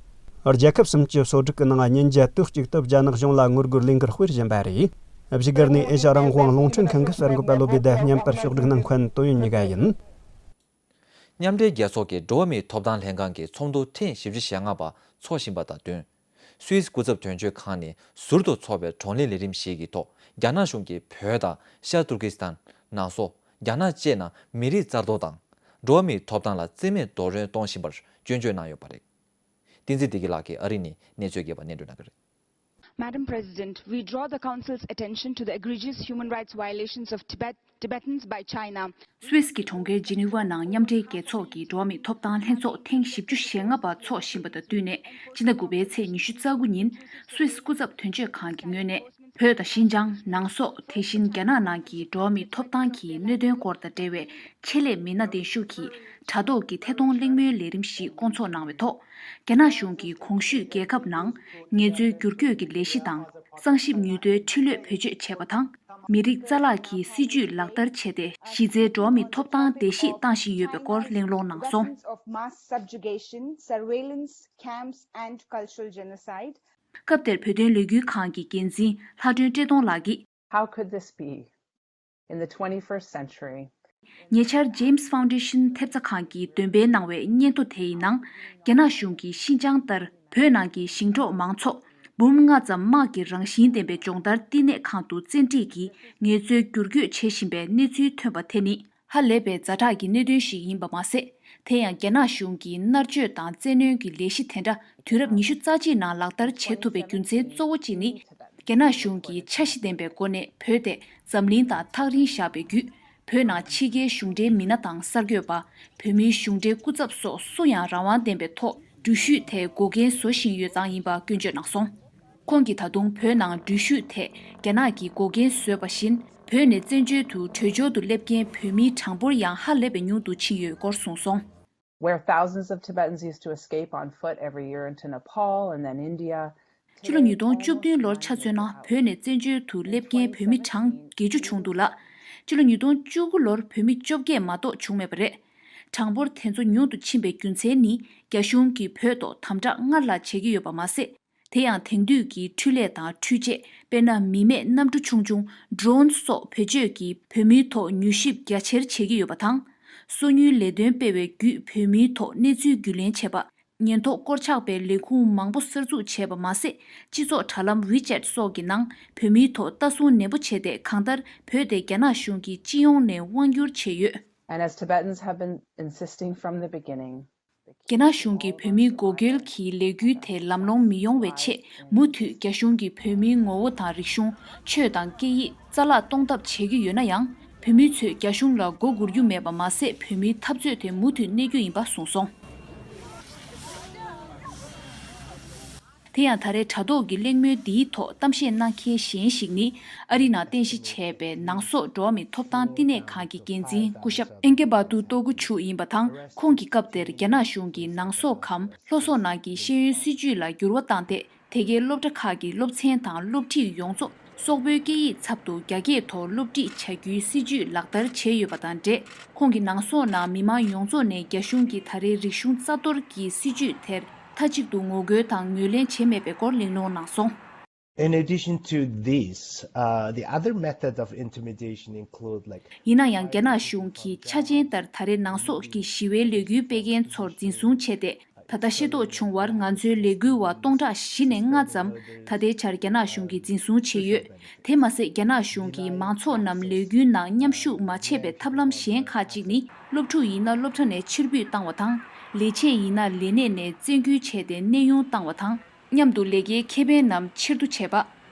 རྒྱལ་ཁབ་སུམ་ཅུ་སོ་དྲུག་གི་ནང་ཉིན་བརྒྱ་དུས་གཅིག་ཏུ་རྒྱ་ནག་གཞུང་ལ་ངོ་རྒོལ་ལས་འགུལ་སྤེལ་བཞིན་པ་རེད། བཞུགས་སྒར་ནས་ཨེ་ཤ་རང་དབང་རླུང་འཕྲིན་ཁང་གི་གསར་འགོད་པ་བློ་བྷེ་དང་མཉམ་པར་ཕྱོགས་སྒྲིག་གནང་མཁན་ཏོ་ཡོན་གཉིས་ཀ་ཡིན། མཉམ་འབྲེལ་རྒྱལ་ཚོགས་ཀྱི་འགྲོ་བ་མིའི་ཐོབ་ཐང་ལྷན་ཁང་གི་ཚོགས་འདུ་ཐེངས་བཞི་བཅུ་ཞེ་ལྔ་པ་འཚོགས་བཞིན་པ་དང་བསྟུན། སུད་སི་སྐུ་ཚབ་དོན་གཅོད་ཁང་ནས་ཟུར་དུ་འཚོགས་པའི་བགྲོ་གླེང་ལས་རིམ་ཞིག་གི་ཐོག་རྒྱ་ནག་གཞུང་གིས་བོད་དང་ཤར་ཏུར་ཀི་སི་ཐན། ནང་སོ། རྒྱ་ནག་བཅས་ནང་མི་རིགས་རྩ་གཏོར་དང་། འགྲོ་བ་མིའི་ཐོབ་ཐང་ལ་བརྩི་མེད་རྡོག་རོལ་གཏོང་བཞིན་པར་སྐྱོན་བརྗོད་གནང་ཡོད་པ་རེད། བསྟན་འཛིན་བདེ་སྐྱིད་ལགས་ཀྱིས་ཨ་རི་ནས་གནས་ཚུལ་རྒྱས་པ་སྙན་སྒྲོན་གནང་གི་རེད། Madam President, we draw the Council's attention to the egregious human rights violations of Tibet, Tibetans by China. སུད་སི་གི་གྲོང་ཁྱེར་ཇི་ནི་ཝ་ནང་མཉམ་འབྲེལ་རྒྱལ་ཚོགས་ཀྱི་འགྲོ་བ་མིའི་ཐོབ་ཐང་ལྷན་ཚོགས་ཐེངས་བཞི་བཅུ་ཞེ་ལྔ་པ་འཚོགས་བཞིན་པ་དང་བསྟུན་ནས། སྤྱི་ཟླ་དགུ་པའི་ཚེས་ཉི་ཤུ་རྩ་དགུ་ཉིན། སུད་སི་སྐུ་ཚབ་དོན་གཅོད་ཁང་གི་ངོས་ནས། བོད་དང་ཤིན་ཅང་། ནང་སོག་དེ་བཞིན་རྒྱ་ནག་ནང་གི་འགྲོ་བ་མིའི་ཐོབ་ཐང་གི་གནད་དོན་སྐོར་དང་འབྲེལ་བའི་ཆེད་ལས་མི་སྣ་གདན་ཞུ་གིས་དྲ་ཐོག་གི་ཐད་གཏོང་གླེང་མོལ་ལས་རིམ་ཞིག་བསྐོང་ཚོགས་གནང་བའི་ཐོག་རྒྱ་ནག་གཞུང་གིས་གོང་ཞུས་རྒྱལ་ཁབ་ནང་ངལ་རྩོལ་བསྒྱུར་བཅོས་ཀྱི་ལས་གཞི་དང་། གསང་ཞིབ་ཉུལ་གཏོའི་འཕྲུལ་ལས་བེད་སྤྱོད་བྱས་པ་དང་། མི་རིགས་རྩ་བརླག་གི་སྲིད་ཇུས་ལག་བསྟར་བྱས་ཏེ། གཞི་རྩའི་འགྲོ་བ་མིའི་ཐོབ་ཐང་བརྡལ་བཤིག་བཏང་བཞིན་ཡོད་པའི་སྐོར་གླེང་སློང་གནང་སོང་། Weapons of mass subjugation, surveillance camps and cultural genocide. སྐབས་དེར་བོད་དོན་ལས་འགུལ་ཁང་གི་འགན་འཛིན་ལྷ་སྒྲོན་བཀྲས་མཐོང་ལགས་ཀྱིས། How could this be? In the twenty-first century, ཉེ་ཆར་James Foundation ཐེབས་རྩ་ཁང་གིས་འདོན་སྤེལ་གནང་བའི་སྙན་ཐོ་དེའི་ནང་། རྒྱ་ནག་གཞུང་གིས་ཤིན་ཅང་ལྟར་བོད་ནང་གི་ཞིང་འབྲོག་མང་ཚོགས་འབུམ་ལྔ་ཙམ་དམག་གི་རང་བཞིན་ལྡན་པའི་སྦྱོང་བརྡར་བསྟི་གནས་ཁང་དུ་བཙན་ཁྲིད་ཀྱིས་ངལ་རྩོལ་བསྒྱུར་བཅོས་བྱེད་བཞིན་པའི་གནས་ཚུལ་ཐོན་པ་དེ་ནི། ཧ་ལས་པའི་ཛ་དྲག་གི་གནད་དོན་ཞིག་ཡིན་པ་མ་ཟད། དེ་ཡང་རྒྱ་ནག་གཞུང་གིས་མནར་གཅོད་དང་བཙན་གནོན་གྱི་ལས་གཞི་དེ་འདྲ་དུས་རབས་ཉི་ཤུ་རྩ་གཅིག་ནང་ལག་བསྟར་བྱེད་ཐུབ་པའི་རྒྱུ་མཚན་གཙོ་བོ་གཅིག་ནི། རྒྱ་ནག་གཞུང་གིས་འཆར་གཞི་ལྡན་པའི་སྒོ་ནས་བོད་དེ་འཛམ་གླིང་དང་ཐག་རིང་བཞག་པའི་བརྒྱུད། བོད་ནང་ཕྱི་རྒྱལ་གཞུང་འབྲེལ་མི་སྣ་དང་གསར་འགོད་པ། བོད་མིའི་གཞུང་འབྲེལ་སྐུ་ཚབ་སོགས་སུ་ཡང་རང་དབང་ལྡན་པའི་ཐོག་འགྲུལ་བཞུད་ཐད་འགོག་རྐྱེན་བཟོ་བཞིན་ཡོད་ཙང་ཡིན་པ་སྐྱོན་བརྗོད་གནང་སོང་། ཁོང་གིས་ད་དུང་བོད་ནང་འགྲུལ་བཞུད་ཐད་རྒྱ་ནག་གིས་འགོག་རྐྱེན་བཟོས་པ་བཞིན། བོད་ནས་བཙན་བྱོལ་དུ་བྲོས་བྱོལ་དུ་སླེབས་མཁན་བོད་མིའི་གྲངས་འབོར་ཡང་ཧ་ལས་པའི་ཉུང་དུ་ཕྱིན་ཡོད་སྐོར་གསུངས་སོང་། Where thousands of Tibetans used to escape on foot every year into Nepal and then India, སྤྱི་ལོ་ཉིས་སྟོང་བཅུ་བདུན་ལོར་ཆ་མཚོན་ན། བོད་ནས་བཙན་བྱོལ་དུ་སླེབས་མཁན་བོད་མི་གྲངས་བརྒྱད་ཅུ་བྱུང་འདུག་ལ། སྤྱི་ལོ་ཉིས་སྟོང་བཅུ་དགུ་ལོར་བོད་མི་བཅོ་བརྒྱད་མ་གཏོགས་བྱུང་མེད་པ་རེད། གྲངས་འབོར་དེ་ཚོ་ཉུང་དུ་ཕྱིན་པའི་རྒྱུ་མཚན་ནི། རྒྱ་གཞུང་གིས་བོད་ཐོག་དམ་དྲག་སྔར་ལྷག་བྱེད་ཀྱི་ཡོད་པ་མ་ཟད། དེ་ཡང་དེང་དུས་ཀྱི་འཕྲུལ་ལས་དང་འཕྲུལ་ཆས། དཔེར་ན། མི་མེད་གནམ་གྲུ་ཆུང་ཆུང་། Drones སོགས་བེད་སྤྱོད་ཀྱིས་བོད་མིའི་ཐོག་མྱུལ་ཞིབ་རྒྱ་ཆེར་བྱེད་ཀྱི་ཡོད་པ་དང་། སོ་ཉུལ་ལས་དོན་སྤེལ་བའི་བརྒྱུད་བོད་མིའི་ཐོག་གནས་ཚུལ་བརྒྱུད་ལེན་བྱེད་པ། ཉེན་རྟོག་སྐོར་ཆགས་པའི་ལས་ཁུངས་མང་པོ་གསར་འཛུགས་བྱས་པ་མ་ཟད། སྤྱི་ཚོགས་དྲ་ལམ་ཝི་ཅེཊ་སོགས་ཀྱི་ནང་བོད་མིའི་ཐོག་ལྟ་སྲུང་ནན་པོ་བྱས་ཏེ། གང་ལྟར་བོད་དེ་རྒྱ་ནག་གཞུང་གི་སྤྱི་ཡོངས་ནས་དབང་བསྒྱུར་བྱས་ཡོད། And as Tibetans have been insisting from the beginning, རྒྱ་ནག་གཞུང་གིས་བོད་མིའི་འགོག་རྒོལ་གྱི་ལས་འགུལ་དེ་ལམ་ལྷོང་མི་ཡོང་བའི་ཆེད། མུ་མཐུད་རྒྱ་གཞུང་གིས་བོད་མིའི་ངོ་བོ་དང་རིག་གཞུང་། ཆོས་དང་སྐད་ཡིག་རྩ་བརླག་གཏོང་ཐབས་བྱེད་ཀྱི་ཡོད་ན་ཡང་། བོད་མི་ཚོས་རྒྱ་གཞུང་ལ་མགོ་སྒུར་རྒྱུ་མེད་པ་མ་ཟད། བོད་མིའི་འཐབ་རྩོད་དེ་མུ་མཐུད་གནས་རྒྱུ་ཡིན་པ་གསུངས་སོང་། དེ་ཡང་། ད་རེས་དྲ་ཐོག་གི་གླེང་མོལ་འདིའི་ཐོག་གཏམ་བཤད་གནང་མཁན་གཞན་ཞིག་ནི། ཨ་རི་ནང་རྟེན་གཞི་བྱས་པའི་ནང་སོག་འགྲོ་བ་མིའི་ཐོབ་ཐང་བསྟི་གནས་ཁང་གི་འགན་འཛིན་སྐུ་ཞབས་ཨེན་ཀེ་བ་ཏུ་ཏོ་གུ་ཆུ་ཡིན་པ་དང་། ཁོང་གིས་སྐབས་དེར་རྒྱ་ནག་གཞུང་གིས་ནང་སོག་གམ་ལྷོ་སོག་ནང་གི་ཤེས་ཡོན་སྲིད་བྱུས་ལ་འགྱུར་བ་བཏང་སྟེ། དེ་གའི་སློབ་གྲྭ་ཁག་གི་སློབ་ཚན་དང་སློབ་ཁྲིད་ཡོངས་རྫོགས་སོག་པོའི་སྐད་ཡིག་ཚབ་ཏུ་རྒྱ་སྐད་ཐོག་སློབ་ཁྲིད་བྱ་རྒྱུའི་སྲིད་བྱུས་ལག་བསྟར་བྱས་ཡོད་པ་དང་འབྲེལ། ཁོང་གིས་ནང་སོག་ནང་མི་མང་ཡོངས་རྫོགས་ནས་རྒྱ་གཞུང་གིས་ད་རེས་རིག་གཞུང་རྩ་གཏོར་གྱི་སྲིད་བྱུས་དེར་མཐའ་གཅིག་ཏུ་ངོ་རྒོལ་དང་ངོས་ལེན་བྱས་མེད་པའི་སྐོར་གླེང་སློང་གནང་སོང་། In addition to this, uh, the other methods of intimidation include, like, ཡིན་ན་ཡང་། རྒྱ་ནག་གཞུང་གིས་ཆ་རྐྱེན་ལྟར་ད་རེས་ནང་སོག་གི་ཞི་བའི་ལས་འགུལ་སྤེལ་མཁན་ཚོར་འཛིན་བཟུང་བྱས་ཏེ། ད་ལྟ་ཤེས་རྟོགས་བྱུང་བར་ང་ཚོའི་ལས་འགུལ་བ་སྟོང་ཕྲག་བཞི་ནས་ལྔ་ཙམ་ད་ལྟའི་ཆར་རྒྱ་ནག་གཞུང་གིས་འཛིན་བཟུང་བྱས་ཡོད། དེ་མ་ཟད། རྒྱ་ནག་གཞུང་གིས་མང་ཚོགས་རྣམས་ལས་འགུལ་ནང་མཉམ་ཞུགས་མ་བྱས་པའི་ཐབས་ལམ་གཞན་ཁག་ཅིག་ནི། སློབ་ཕྲུག་ཡིན་ན་སློབ་གྲྭ་ནས་ཕྱིར་འབུད་བཏང་བ་དང་། ལས་བྱེད་ཡིན་ན་ལས་གནས་ནས་བཙན་སྐུལ་བྱས་ཏེ་གནས་དབྱུང་བཏང་བ་དང་། མཉམ་དུ་ལས་ཀའི་ཁེ་ཕན་རྣམས་ཕྱིར་བསྡུ་བྱས་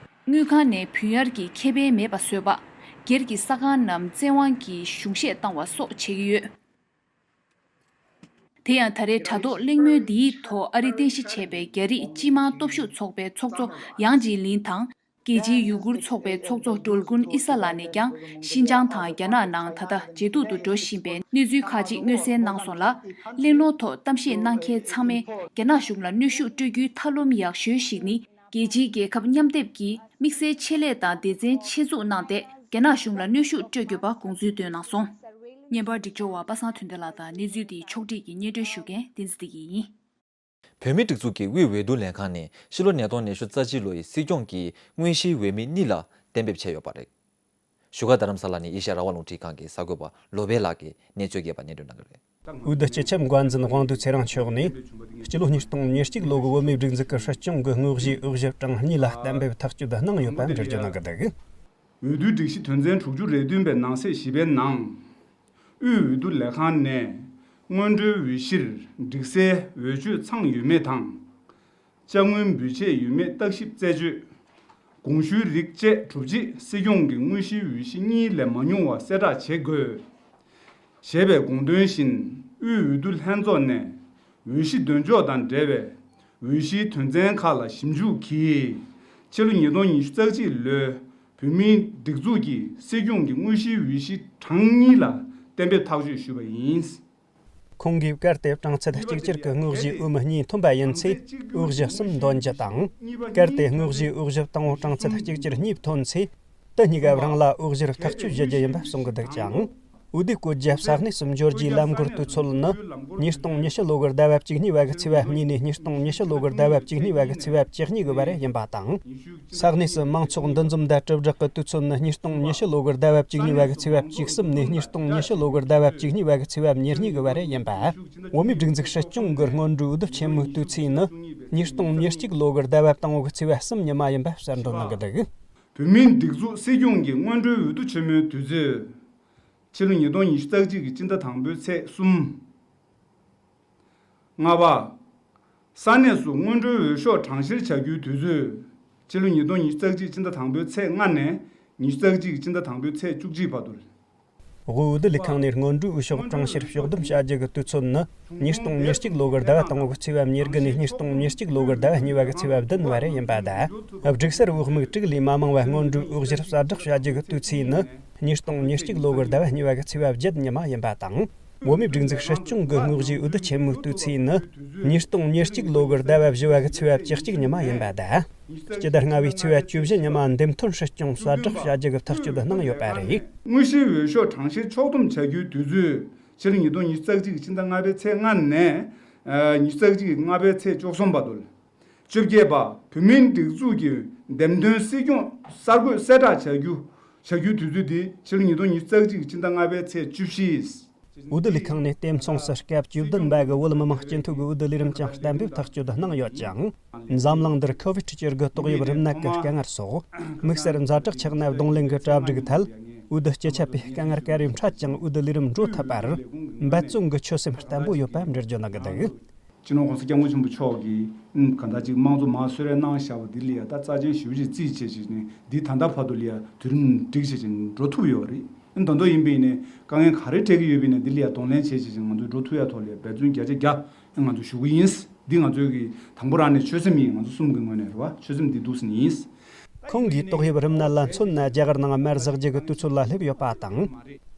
པ། དངུལ་ཁང་ནས་བུན་གཡར་གྱི་ཁེ་ཕན་མེད་པ་བཟོས་པ། སྒེར་གྱི་ས་ཁང་རྣམས་བཙན་དབང་གིས་གཞུང་བཞེས་བཏང་བ་སོགས་བྱེད་ཀྱི་ཡོད། དེ་ཡང་། ད་རེས་དྲ་ཐོག་གླེང་མོལ་འདིའི་ཐོག་ཨ་རིའི་རྟེན་གཞི་བྱས་པའི་རྒྱ་རིགས་སྤྱི་དམངས་སྟོབས་ཤུགས་ཚོགས་པའི་ཚོགས་གཙོ་ཡང་ཅིན་ལིན་དང་། རྒྱལ་སྤྱིའི་ཡུ་གུར་ཚོགས་པའི་ཚོགས་གཙོ་ཌོལ་ཀུན་ཨི་ས་ལགས་ནས་ཀྱང་། ཤིན་ཅང་དང་རྒྱ་ནག་ནང་ད་ལྟ་ཇེ་སྡུག་ཏུ་འགྲོ་བཞིན་པའི་གནས་ཚུལ་ཁག་ཅིག་མངོན་གསལ་གནང་སོང་ལ། གླེང་སློང་ཐོག་གཏམ་བཤད་གནང་མཁན་ཚང་མས་རྒྱ་ནག་གཞུང་ལ་གནོན་ཤུགས་སྤྲོད་རྒྱུའི་ཐབས་ལམ་ཡག་ཤོས་ཤིག་ནི། རྒྱལ་སྤྱིའི་རྒྱལ་ཁབ་མཉམ་སྡེབ་ཀྱིས་དམིགས་བསལ་ཆེད་ལས་དང་སྡེ་ཚན་ཆེད་འཛུགས་གནང་སྟེ། རྒྱ་ནག་གཞུང་ལ་གནོན་ཤུགས་སྤྲོད་དགོས་པ་དགོངས་ཚུལ་བཏོན་གནང་སོང་། བརྙན་པར་སྒྲིག་སྦྱོར་བ་པ་སངས་དོན་ལྡན་ལགས་དང་། གནས་ཚུལ་འདི་ཕྱོགས་སྒྲིག་གིས་སྙན་སྒྲོན་ཞུ་མཁན་བསྟན་འཛིན་བདེ་སྐྱིད་ཡིན། བོད་མིའི་སྒྲིག་འཛུགས་ཀྱི་དབུས་འོས་བསྡུ་ལས་ཁང་ནས་ཕྱི་ལོ་ཉིས་སྟོང་ཉི་ཤུ་རྩ་གཅིག་ལོའི་སྲིད་སྐྱོང་གི་དངོས་གཞིའི་འོས་མི་གཉིས་ལ་གཏན་འབེབས་བྱས་ཡོད་པ་རེད། བཞུགས་སྒར་རྡ་རམ་ས་ལ་ནས་ཨེ་ཤ་ཡ་རང་དབང་རླུང་འཕྲིན་ཁང་གི་གསར་འགོད་པ་བློ་བྷེ་ལགས་ཀྱིས་གནས་ཚུལ་རྒྱས་པ་སྙན་སྒྲོན་གནང་གི་རེད། འོས་བསྡུ་སྤྱི་ཁྱབ་འགོ་འཛིན་དབང་འདུས་ཚེ་རིང་མཆོག་ནས། སྤྱི་ལོ་ཉིས་སྟོང་ཉེར་གཅིག་ལོ་གི་བོད་མིའི་སྒྲིག་འཛུགས་ཀྱི་སྲིད་སྐྱོང་གི་དངོས་གཞིའི་འོས་གཞིར་གྲངས་གཉིས་ལ་གཏན་འབེབས་ཐག་གཅོད་གནང་ཡོད་པ་འགྲེལ་བརྗོད་གནང་གི་འདུག། འོས་བསྡུའི་སྒྲིག་གཞི་དོན་ཚན་དྲུག་ཅུ་རེ་བདུན་པའི་ནང་གསེས་བཞི་པའི་ནང་། དབུས་འོས་བསྡུ་ལས་ཁང་ནས་སྔོན་འགྲོའི་འོས་གཞིར་སྒྲིག་གསལ་འོས་ཆོས་ཚང་ཡོད་མེད་དང་། དཔྱ་དངུལ་འབུལ་ཆད་ཡོད་མེད་བརྟག་ཞིབ་རྩད་གཅོད། དགོངས་ཞུའི་རིགས་བཅས་གྲུབ་རྗེས་སྲིད་སྐྱོང་གི་དངོས་གཞིའི་འོས་གཞི་གཉིས་ལས་མ་ཉུང་བ་གསལ་བསྒྲགས་བྱེད་དགོས། ཞེས་པའི་དགོངས་དོན་བཞིན། དབུས་འོས་བསྡུ་ལྷན་ཚོགས་ནས་འོས་གཞི་འདོན་ཕྱོགས་དང་འབྲེལ་བའི་འོས་གཞིའི་དོན་ཚན་ཁག་ལ་ཞིབ་འཇུག་གིས། ཕྱི་ལོ་ཉིས་སྟོང་ཉི་ཤུ་རྩ་གཅིག་ལོའི་བོད་མིའི་སྒྲིག་འཛུགས་ཀྱི་སྲིད་སྐྱོང་གི་དངོས་གཞིའི་འོས་གཞི་གྲངས་གཉིས་ལ་གཏན་འབེབས་ཐག་གཅོད་ཞུས་པ་ཡིན། ཁོང་གིས་གལ་ཏེ་གྲངས་ཚད་གཅིག་གྱུར་གྱི་དངོས་གཞིའི་འོས་མི་གཉིས་ཐོན་པ་ཡིན་ཚེ། འོས་གཞི་གསུམ་འདོན་རྒྱུ་དང་། གལ་ཏེ་དངོས་གཞིའི་འོས་གཞི་དང་པོ་གྲངས་ཚད་གཅིག་གྱུར་གཉིས་ཐོན་ཚེ། དེ་གཉིས་ཀ་རང་ལ་འོས་གཞིར་ཐག་གཅོད་བྱེད་རྒྱུ་ཡིན་པ་གསུང་གི་འདུག་ཅིང་། འོས་བསྡུའི་བཀོད་རྒྱ་ས་གནས་སུ་འབྱོར་རྒྱུའི་ལམ་འགོར་དུས་ཚོད་ནི། ཉིས་སྟོང་ཉི་ཤུ་ལོ་གི་ཟླ་བ་བཅུ་གཉིས་པ་གི་ཚེས་པ་གཉིས་ནས་ཉིས་སྟོང་ཉི་ཤུ་ལོ་གི་ཟླ་བ་བཅུ་གཉིས་པ་གི་ཚེས་པ་བཅུ་གཉིས་ཀྱི་བར་ཡིན་པ་དང་། ས་གནས་སུ་མང་ཚོགས་འདུ་འཛོམས་དང་དྲིལ་བསྒྲགས་ཀྱི་དུས་ཚོད་ནི་ཉིས་སྟོང་ཉི་ཤུ་ལོ་གི་ཟླ་བ་བཅུ་གཉིས་པ་གི་ཚེས་པ་བཅུ་གསུམ་ནས་ཉིས་སྟོང་ཉི་ཤུ་ལོ་གི་ཟླ་བ་བཅུ་གཉིས་པ་གི་ཚེས་པ་ཉེར་གཉིས་ཀྱི་བར་ཡིན་པ། བོད་མིའི་སྒྲིག་འཛུགས་སྲིད་སྐྱོང་གི་སྔོན་འགྲོའི་འོས་བསྡུ་ཆེན་མོའི་དུས་ཚིགས་ནི་ཉིས་སྟོང་ཉེར་གཅིག་ལོ་གི་ཟླ་བ་དང་པོ་གི་ཚེས་པ་གསུམ་ཉི་མ་ཡིན་པ་གསལ་འདོན་གནང་གི་འདུག། བོད་མིའི་སྒྲིག་འཛུགས་སྲིད་སྐྱོང་གི་སྔོན་འགྲོའི་འོས་བསྡུ་ཆེན་མོའི་དུས་ཚོད། ཕྱི་ལོ་ཉིས་སྟོང་ཉི་ཤུ་རྩ་གཅིག་གི་སྤྱི་ཟླ་དང་པོའི་ཚེས་གསུམ། ལྔ་པ། ས་གནས་སུ་སྔོན་འགྲོའི་འོས་ཤོག་གྲངས་བཤེར་བྱ་རྒྱུའི་དུས་ཚོད། ཕྱི་ལོ་ཉིས་སྟོང་ཉི་ཤུ་རྩ་གཅིག་སྤྱི་ཟླ་དང་པོའི་ཚེས་ལྔ་ནས་ཉི་ཤུ་རྩ་གཅིག་སྤྱི་ཟླ་དང་པོའི་ཚེས་བཅུ་གཅིག་བར་དུ། དབུས་འོས་བསྡུ་ལས་ཁང་ནས་སྔོན་འགྲོའི་འོས་ཤོག་གྲངས་བཤེར་ཕྱོགས་བསྡོམས་བྱ་རྒྱུ་གི་དུས་ཚོད་ནི། ཉིས་སྟོང་ཉེར་གཅིག་ལོ་གི་ཟླ་བ་དང་པོ་གི་ཚེས་པ་ཉེར་དགུ་ནས་ཉིས་སྟོང་ཉེར་གཅིག་ལོ་གི་ཟླ་བ་གཉིས་པ་གི་ཚེས་པ་བདུན་བར་ཡིན་པ་དང་། སྒྲིག་གསར་འོས་དམིགས་དྲུག་ལས་མ་མང་བ་སྔོན་འགྲོའི་འོས་གཞིར་གསལ་བསྒྲགས་བྱ་རྒྱུ་གི་དུས་ཚེས་ནི། ཉིས་སྟོང་ཉེར་གཅིག་ལོ་གི་ཟླ་བ་གཉིས་པ་གི་ཚེས་པ་བརྒྱད་ཉི་མ་ཡིན་པ་དང་། བོད་མིའི་སྒྲིག་འཛུགས་སྲིད་སྐྱོང་གི་དངོས་གཞིའི་འོས་བསྡུ་ཆེན་མོའི་དུས་ཚེས་ནི། ཉིས་སྟོང་ཉེར་གཅིག་ལོ་གི་ཟླ་བ་བཞི་པ་གི་ཚེས་པ་བཅུ་གཅིག་ཉི་མ་ཡིན་པ་དང་། སྤྱི་ཟླ་ལྔ་པའི་ཚེས་པ་བཅུ་བཞི་ཉི་མ་འདེམས་ཐོན་སྲིད་སྐྱོང་གསལ་བསྒྲགས་བྱ་རྒྱུ་གི་ཐག་གཅོད་གནང་ཡོད་པ་རེད། དངོས་གཞིའི་འོས་ཤོག་གྲངས་བཤེར་ཕྱོགས་བསྡོམས་བྱ་རྒྱུའི་དུས་ཚོད། ཕྱི་ལོ་ཉིས་སྟོང་ཉི་ཤུ་རྩ་གཅིག་གི་ཕྱི་ཟླ་ལྔ་པའི་ཚེས་ལྔ་ནས། ཉི་ཤུ་རྩ་གཅིག་གི་ལྔ་པའི་ཚེས་བཅུ་གསུམ་བར་དུ། བཅོ་བརྒྱད་པ། བོད་མིའི་སྒྲིག་འཛུགས་ཀྱི་འདེམས་ཐོན་སྲིད་སྐྱོང་གསར་འགོད་གསལ་བསྒྲགས་བྱ་རྒྱུ། བྱ་རྒྱུའི་དུས་ཚོད་དེ་ཕྱི་ལོ་ཉིས་སྟོང་ཉི་ཤུ་རྩ་གཅིག་གི་ཕྱི་ཟླ་ལྔ་པའི་ཚེས་བཅུ་བཞི། འོས་བསྡུ་ལས་ཁང་ནས་དེ་མཚུངས་སུ་སྐབས་བཅུ་བདུན་པ་གི་བོད་མི་མང་སྤྱི་འཐུས་ཀྱི་འོས་བསྡུ་ལས་རིམ་ཀྱང་གཏན་འབེབས་ཐག་གཅོད་གནང་ཡོད་ཅིང་། འཛམ་གླིང་འདིར་ཁོ་བིད་བཅུ་དགུ་ཏོག་དབྱིབས་རིམས་ནད་ཀྱི་དཀའ་ངལ་སོགས་དམིགས་བསལ་ཛ་དྲག་ཆགས་ན་གདོང་ལེན་གྱི་གྲ་སྒྲིག་ཐད་འོས་བསྡུ་སྤྱི་ཁྱབ་པའི་དཀའ་ངལ་ག་རེ་འཕྲད་ཀྱང་འོས་བསྡུ་ལས་རིམ་འགྲོ་ཐུབ་པར་འབད་བརྩོན་གྱི་ཆོད་སེམས་བརྟན་པོ་ཡོད་པ་འགྲེལ་བརྗོད་གནང་གི་འདུག། སྤྱི་ནོར་༸གོང་ས་༸སྐྱབས་མགོན་ཆེན་པོ་མཆོག་གིས་ཨ་གང་ལྟར་ཅིག་དམངས་གཙོ་མར་གསོལ་རས་གནང་བཞག་པ་འདི་ལ་ཡ་ད་རྩ་ཆེན་ཞེ་པོ་ཅིག་བརྩིས་བྱས་བྱས་ནས་འདི་ད་ལྟ་བར་དུ་ལ་ཡ་དུས་རིམ་སྒྲིག་བྱས་བྱས་ནས་འགྲོ་ཐུབ་ཡོད་རེད། ཨ་ད་དུང་ཡིན་པ་ཡིན་ནའི་དཀའ་ངལ་ག་རེ་འཕྲད་ཀྱི་ཡོད་པ་ཡིན་ནའི་འདི་ལ་ཡ་གདོང་ལེན་བྱས་བྱས་བྱས་ང་ཚོས་འགྲོ་ཐུབ་ཡ་ཐོག་ལ་ཡ་འབད་བརྩོན་བརྒྱ་ཆ་བརྒྱ་ཨ་ང་ཚོས་ཞུ་གི་ཡིན། འདི་ང་ཚོའི་གི་དང་པོ་རང་ནས་ཆོད་སེམས་ཡིན། ང་ཚོ་གསུམ་གི་ངོས་ནས་རེད་བ། ཆོད་སེམས་འདི་འདུག་ཟིན་ཡིན། ཁོང་གིས་ཏོག་དབྱིབས་རིམས་ནད་ལ་མཚོན་ན་རྒྱ་གར་ནང་དམར་ཟག་བརྒྱུད་ཀྱི་དུས་ཚོད་ལ་སླེབས་ཡོད་པ་དང་།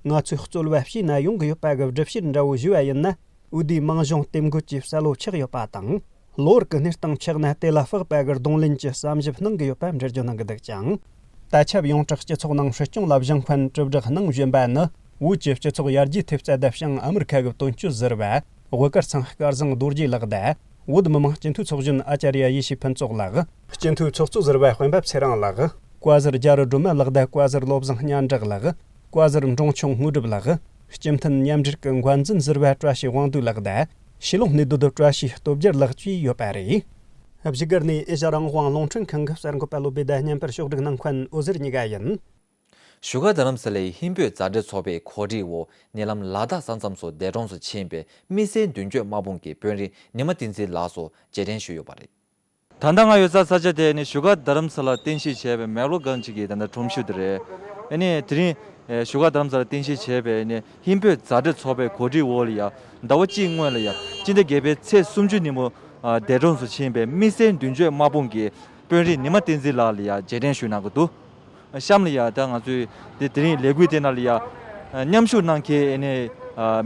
ང་ཚོས་རྩོལ་བ་བྱས་ན་ཡོང་གི་ཡོད་པ་གི་སྒྲུབ་བྱེད་འདྲ་བོ་ཞུ་བ་ཡིན་ན། འོས་བསྡུའི་མང་གཞུང་དེབ་འགོད་ཀྱི་གསལ་བོ་ཆགས་ཡོད་པ་དང་། གློ་བུར་གྱི་གནས་སྟངས་ཆགས་ན་དེ་ལ་དཔག་པ་གི་གདོང་ལེན་གྱི་བསམ་ཞིབ་གནང་གི་ཡོད་པ་འགྲེལ་བརྗོད་གནང་གི་འདུག་ཅིང་། ད་ཆབ་ཡོངས་གྲགས་སྤྱི་ཚོགས་ནང་སྲིད་སྐྱོང་ལ་བཞེངས་མཁན་གྲུབ་བསྒྲགས་གནང་བཞིན་པ་ནི། བོད་ཀྱི་སྤྱི་ཚོགས་ཡར་རྒྱས་ཐེབས་རྩ་བརྡབ་ཞིང་ཨ་མི་རི་ཁ་གི་དོན་གཅོད་ཟུར་པ་དབུ་དཀར་ཚང་སྐལ་བཟང་རྡོ་རྗེ་ལགས་དང་། བོད་མི་མང་སྤྱི་འཐུས་ཚོགས་གཞོན་ཨ་ཅཱརྱ་ཡེ་ཤེས་ཕུན་ཚོགས་ལགས། སྤྱི་འཐུས་ཚོགས་གཙོ་ཟུར་པ་དཔོན་པོ་ཚེ་རིང་ལགས། བཀའ་ཟུར་རྒྱ་རི་སྒྲོལ་མ་ལགས་དང་བཀའ་ཟུར་བློ་བཟང་སྙན་གྲགས་ལགས། བཀའ་ཟུར་འབྲོང་ཆུང་དངོས་གྲུབ་ལགས། སྤྱི་མཐུན་མཉམ་འབྲེལ་གྱི་འགན་འཛིན་ཟུར་པ་བཀྲ་ཤིས་དབང་འདུས་ལགས་དང་། ཕྱི་ལོགས་གནས་སྡོད་བཀྲ་ཤིས་སྟོབས་རྒྱལ་ལགས་བཅས་ཡོད་པ་རེད། བཞུགས་སྒར་ནས་ཨེ་ཤ་རང་དབང་རླུང་འཕྲིན་ཁང་གི་གསར་འགོད་པ་བློ་བདེ་དང་བརྙན་པར་ཕྱོགས་སྒྲིག་གནང་མཁན་འོད་ཟེར་གཉིས་ཀ་ཡིན། བཞུགས་སྒར་རྡ་རམ་ས་ལའི་ཧིན་བོད་མཛའ་འབྲེལ་ཚོགས་པའི་གོ་སྒྲིག་འོག་ཉེ་ལམ་ལ་དྭགས་ས་མཚམས་སུ་འདས་གྲོངས་སུ་ཕྱིན་པའི་དམིགས་བསལ་མདུན་སྐྱོད་དམག་དཔུང་གི་དཔོན་རིགས་ཉི་མ་བསྟན་འཛིན་ལགས་སུ་རྗེས་དྲན་ཞུས་ཡོད་པ་རེད། ད་ལྟ་ང་ཡོད་ས་ས་ཆ་དེ་ནི་བཞུགས་སྒར་རྡ་རམ་ས་ལ་རྟེན་གཞི་བྱས་པའི་མེག་ལོ་གྷན་ཇི་གི་ད་ལྟ་ཁྲོམ་གཞུང་དེ་རེད། ཨ་ནི་དེ་རིང་བཞུགས་སྒར་རྡ་རམ་ས་ལ་རྟེན་གཞི་བྱས་པའི་ནི་ཧིན་བོད་མཛའ་འབྲེལ་ཚོགས་པའི་གོ་སྒྲིག་འོག་ལ་ཡ་ཟླ་བ་གཅིག་སྔོན་ལ་ཡ་སྤྱི་ཟླ་བརྒྱད་པའི་ཚེས་སུམ་ཅུ་ཉིན་མོ་འདས་གྲོངས་སུ་ཕྱིན་པའི་དམིགས་བསལ་མདུན་སྐྱོད་དམག་དཔུང་གི་དཔོན་རིགས་ཉི་མ་བསྟན་འཛིན་ལགས་ལ་ཡ་རྗེས་དྲན་ཞུ་གནང་གི་འདུག། གཤམ་ལ་ཡ་ད་ང་ཚོའི་དེ་དེ་རིང་ལས་འགུལ་དེ་ནང་ལ་ཡ་མཉམ་ཞུགས་གནང་མཁན་ཨ་ནི་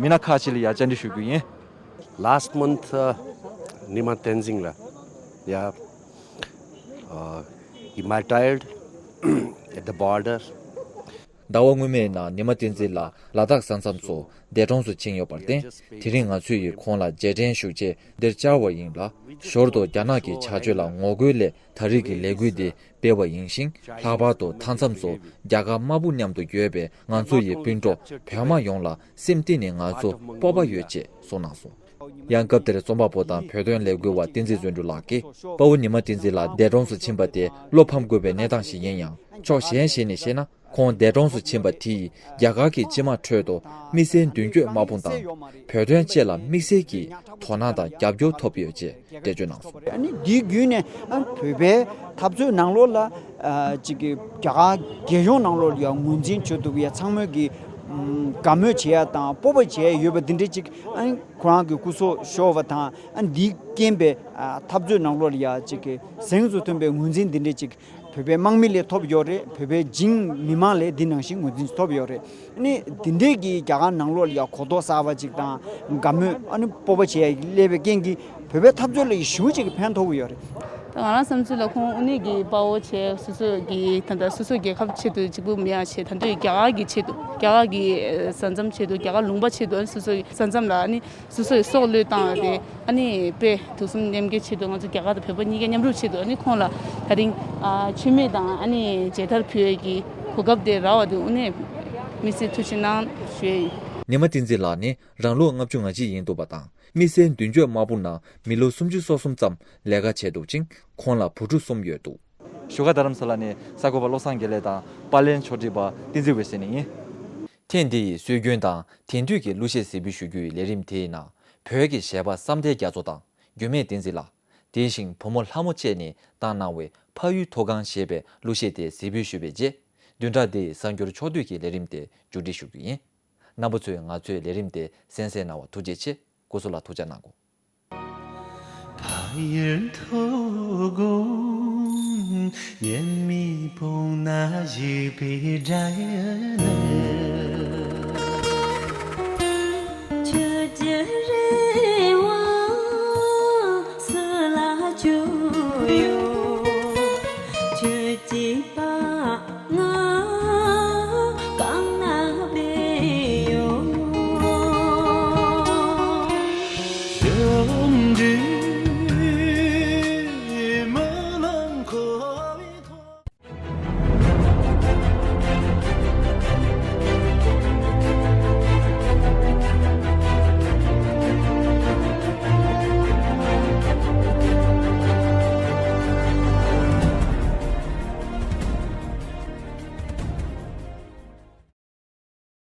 མི་སྣ་ཁག་ཅིག་ལ་ཡ་བཅར་འདྲི་ཞུ་རྒྱུ་ཡིན། Last month, uh, Nima Tenzing la, yeah, uh, he martyred at the border. ཟླ་བ་སྔོན་མའི་ནང་ཉི་མ་བསྟན་འཛིན་ལགས་ལ་དྭགས་ས་མཚམས་སུ་འདས་གྲོངས་སུ་ཕྱིན་ཡོད་པར་བརྟེན། དེ་རིང་ང་ཚོས་ཡིས་ཁོང་ལ་རྗེས་དྲན་ཞུ་ཆེད་འདིར་བཅར་བ་ཡིན་ལ། ཞོར་དུ་རྒྱ་ནག་གི་བྱ་སྤྱོད་ལ་ངོ་རྒོལ་སླད་ད་རེས་ཀྱི་ལས་འགུལ་འདི་སྤེལ་བ་ཡིན་ཞིང་། ལྷག་པར་དུ་མཐའ་མཚམས་སུ་རྒྱ་གར་དམར་པོ་མཉམ་དུ་ཡོད་པའི་ང་ཚོ་ཡི་སྤུན་གྲོགས་བོད་དམག་ཡོངས་ལ་སེམས་གཏིང་ནས་ང་ཚོ་སྤོབས་པ་ཡོད་ཅེས་གསུངས་གནང་སོང་། ཡང་སྐབས་དེར་རྩོམ་པ་པོ་དང་བོད་དོན་ལས་འགུལ་བ་བསྟན་འཛིན་བརྩོན་འགྲུས་ལགས་ཀྱིས་དཔའ་བོ་ཉི་མ་བསྟན་འཛིན་ལགས་འདས་གྲོངས་སུ་ཕྱིན་པ་དེ་བློ་ཕམ་དགོས་པའི་གནས་སྟངས་ཤིག་ཡིན་ཡང་། ཕྱོགས་གཞན་ཞིག་ནས་བཤད་ན། ཁོང་འདས་གྲོངས་སུ་ཕྱིན་པ་དེས་རྒྱ་གར་གྱི་སྤྱི་དམངས་ཁྲོད་དུ་དམིགས་བསལ་མདུན་སྐྱོད་དམག་དཔུང་དང་བོད་དོན་ཆེད་ལ་དམིགས་བསལ་གྱི་དོ་སྣང་དང་རྒྱབ་སྐྱོར་ཐོབ་ཡོད་ཅེས་འགྲེལ་བརྗོད་གནང་སོང་། ཨ་ནི་འདིའི་བརྒྱུད་ནས་ཨ་བོད་པའི་འཐབ་རྩོད་ནང་ལོགས་ལ་ཨ་ཅིག་གི་རྒྱ་གར་རྒྱལ་གཞུང་ནང་ལོགས་ལ་ཡང་ངོས་འཛིན་བྱེད་ཐུབ་ཡ་ཚང་མས་ཀྱི་ཨམ་དགའ་མོས་བྱེད་ཡ་དང་སྤོབས་པ་བྱེད་ཡ་ཡོད་པ་འདི་འདྲའི་ཅིག་ཨ་ནི་ཁོ་རང་གི་སྐུ་སྲོག་ཤོར་བ་དང་ཨ་འདིའི་རྐྱེན་པས་ཨ་འཐབ་རྩོད་ནང་ལོགས་ལ་ཡ་ཅིག་གི་གཟེངས་སུ་ཐོན་པའི་ངོས་འཛིན་འདི་འདྲའི་ཅིག་བོད་པའི་དམག་མི་ལས་ཐོབ་ཡོད་རེད། བོད་པའི་བྱིངས་མི་མང་ལས་འདི་ནང་བཞིན་ངོས་འཛིན་ཐོབ་ཡོད་རེད། ཨ་ནི་འདི་འདྲས་ཀྱི་རྒྱ་གར་ནང་ལོགས་ལ་ཡང་གོ་རྟོགས་གསར་པ་ཅིག་དང་དགའ་མོས་ཨ་ནི་སྤོབས་པ་བྱེད་ཡ་སླེབས་པའི་རྐྱེན་གྱིས་བོད་པའི་འཐབ་རྩོད་ལ་ཡི་ཞེ་པོ་ཅིག་གི་ཕན་ཐོགས་ཀྱི་ཡོད་རེད། ད་ང་རང་བསམ་ཚུལ་ལ་ཁོང་ཨ་ནི་གི་དཔའ་བོ་བྱས་སོ་སོ་གི་ད་ལྟ་སོ་སོ་རྒྱལ་ཁབ་ཆེད་དུ་གཅིག་པུ་མེད་ཡ་བྱས་ད་དུང་རྒྱ་གར་གྱི་ཆེད་དུ་རྒྱ་གར་གྱི་ས་མཚམས་ཆེད་དུ་རྒྱ་གར་ལུང་པ་ཆེད་དུ་ཨ་ནི་སོ་སོ་གི་ས་མཚམས་ལ་ཨ་ནི། སོ་སོའི་སྲོག་བློས་བཏང་བ་དེ་ཨ་ནི་དཔེ་ཐུགས་བསམ་མཉམ་སྐྱེད་ཆེད་དུ་ང་ཚོ་རྒྱ་གར་དང་བོད་པ་གཉིས་ཀ་མཉམ་རུབ་ཆེད་དུ་ཨ་ནི་ཁོང་ལ་ད་རིང་ཨ་མཆོད་མེ་དང་ཨ་ནི་མཇལ་དར་ཕུལ་བའི་གི་གོ་སྐབས་དེ་རག་པ་དེ་དངོས་གནས་དམིགས་བསལ་ཐུགས་རྗེ་གནང་ཞུ་ཡ་ཡིན། ཉི་མ་བསྟན་འཛིན་ལགས་ནི་རང་ལོ་ལྔ་བཅུ་ང་གཅིག་ཡིན་འདུག་པ་དང་དམིགས་བསལ་མདུན་སྐྱོད་དམག་དཔུང་ནང་མི་ལོ་སུམ་ཅུ་སོ་གསུམ་ཙམ་ལས་ཀ་བྱས་འདུག་ཅིང་ཁོང་ལ་བུ་ཕྲུག་གསུམ་ཡོད་འདུག། བཞུགས་སྒར་རྡ་རམ་ས་ལ་ནས་གསར་འགོད་པ་བློ་བཟང་དགེ་ལེགས་དང་པར་ལེན་ཕྱོགས་སྒྲིག་པ་བསྟན་འཛིན་འོད་ཟེར་ནས་ཡིན། ཐེངས་འདི་ཡི་སྲོལ་རྒྱུན་དང་དེང་དུས་ཀྱི་གླུ་གཞས་གཟིགས་འབུལ་ཞུ་རྒྱུ་ཡི་ལས་རིམ་དེའི་ནང་བོད་ཀྱི་གཞས་པ་བསམ་གཏན་རྒྱ་མཚོ་དང་འགྱུར་མེད་བསྟན་འཛིན་ལགས། དེ་བཞིན་བུ་མོ་ལྷ་མོ་བཅས་ནས་བཏང་གནང་བའི་ཕ་ཡུལ་མཐོ་སྒང་ཞེས་པའི་གླུ་གཞས་དེ་གཟིགས་འབུལ་ཞུས་པའི་རྗེས། བདུན་ཕྲག་འདི་ཡི་གསར་འགྱུར་ཕྱོགས་བསྡུས་ཀྱི་ལས་རིམ་དེ་མཇུག་སྒྲིལ་ཞུ་རྒྱུ་ཡིན། རྣམ་པ་ཚོས་ང་ཚོའི་ལས་རིམ་དེ་གསན་གཟིགས་གནང་བར་ཐུགས་རྗེ་ཆེ། སྐུ་གཟུགས་ལ་ཐུགས་ཅག་གནང་གོ། 白云头公，眼迷风那一杯斋呢。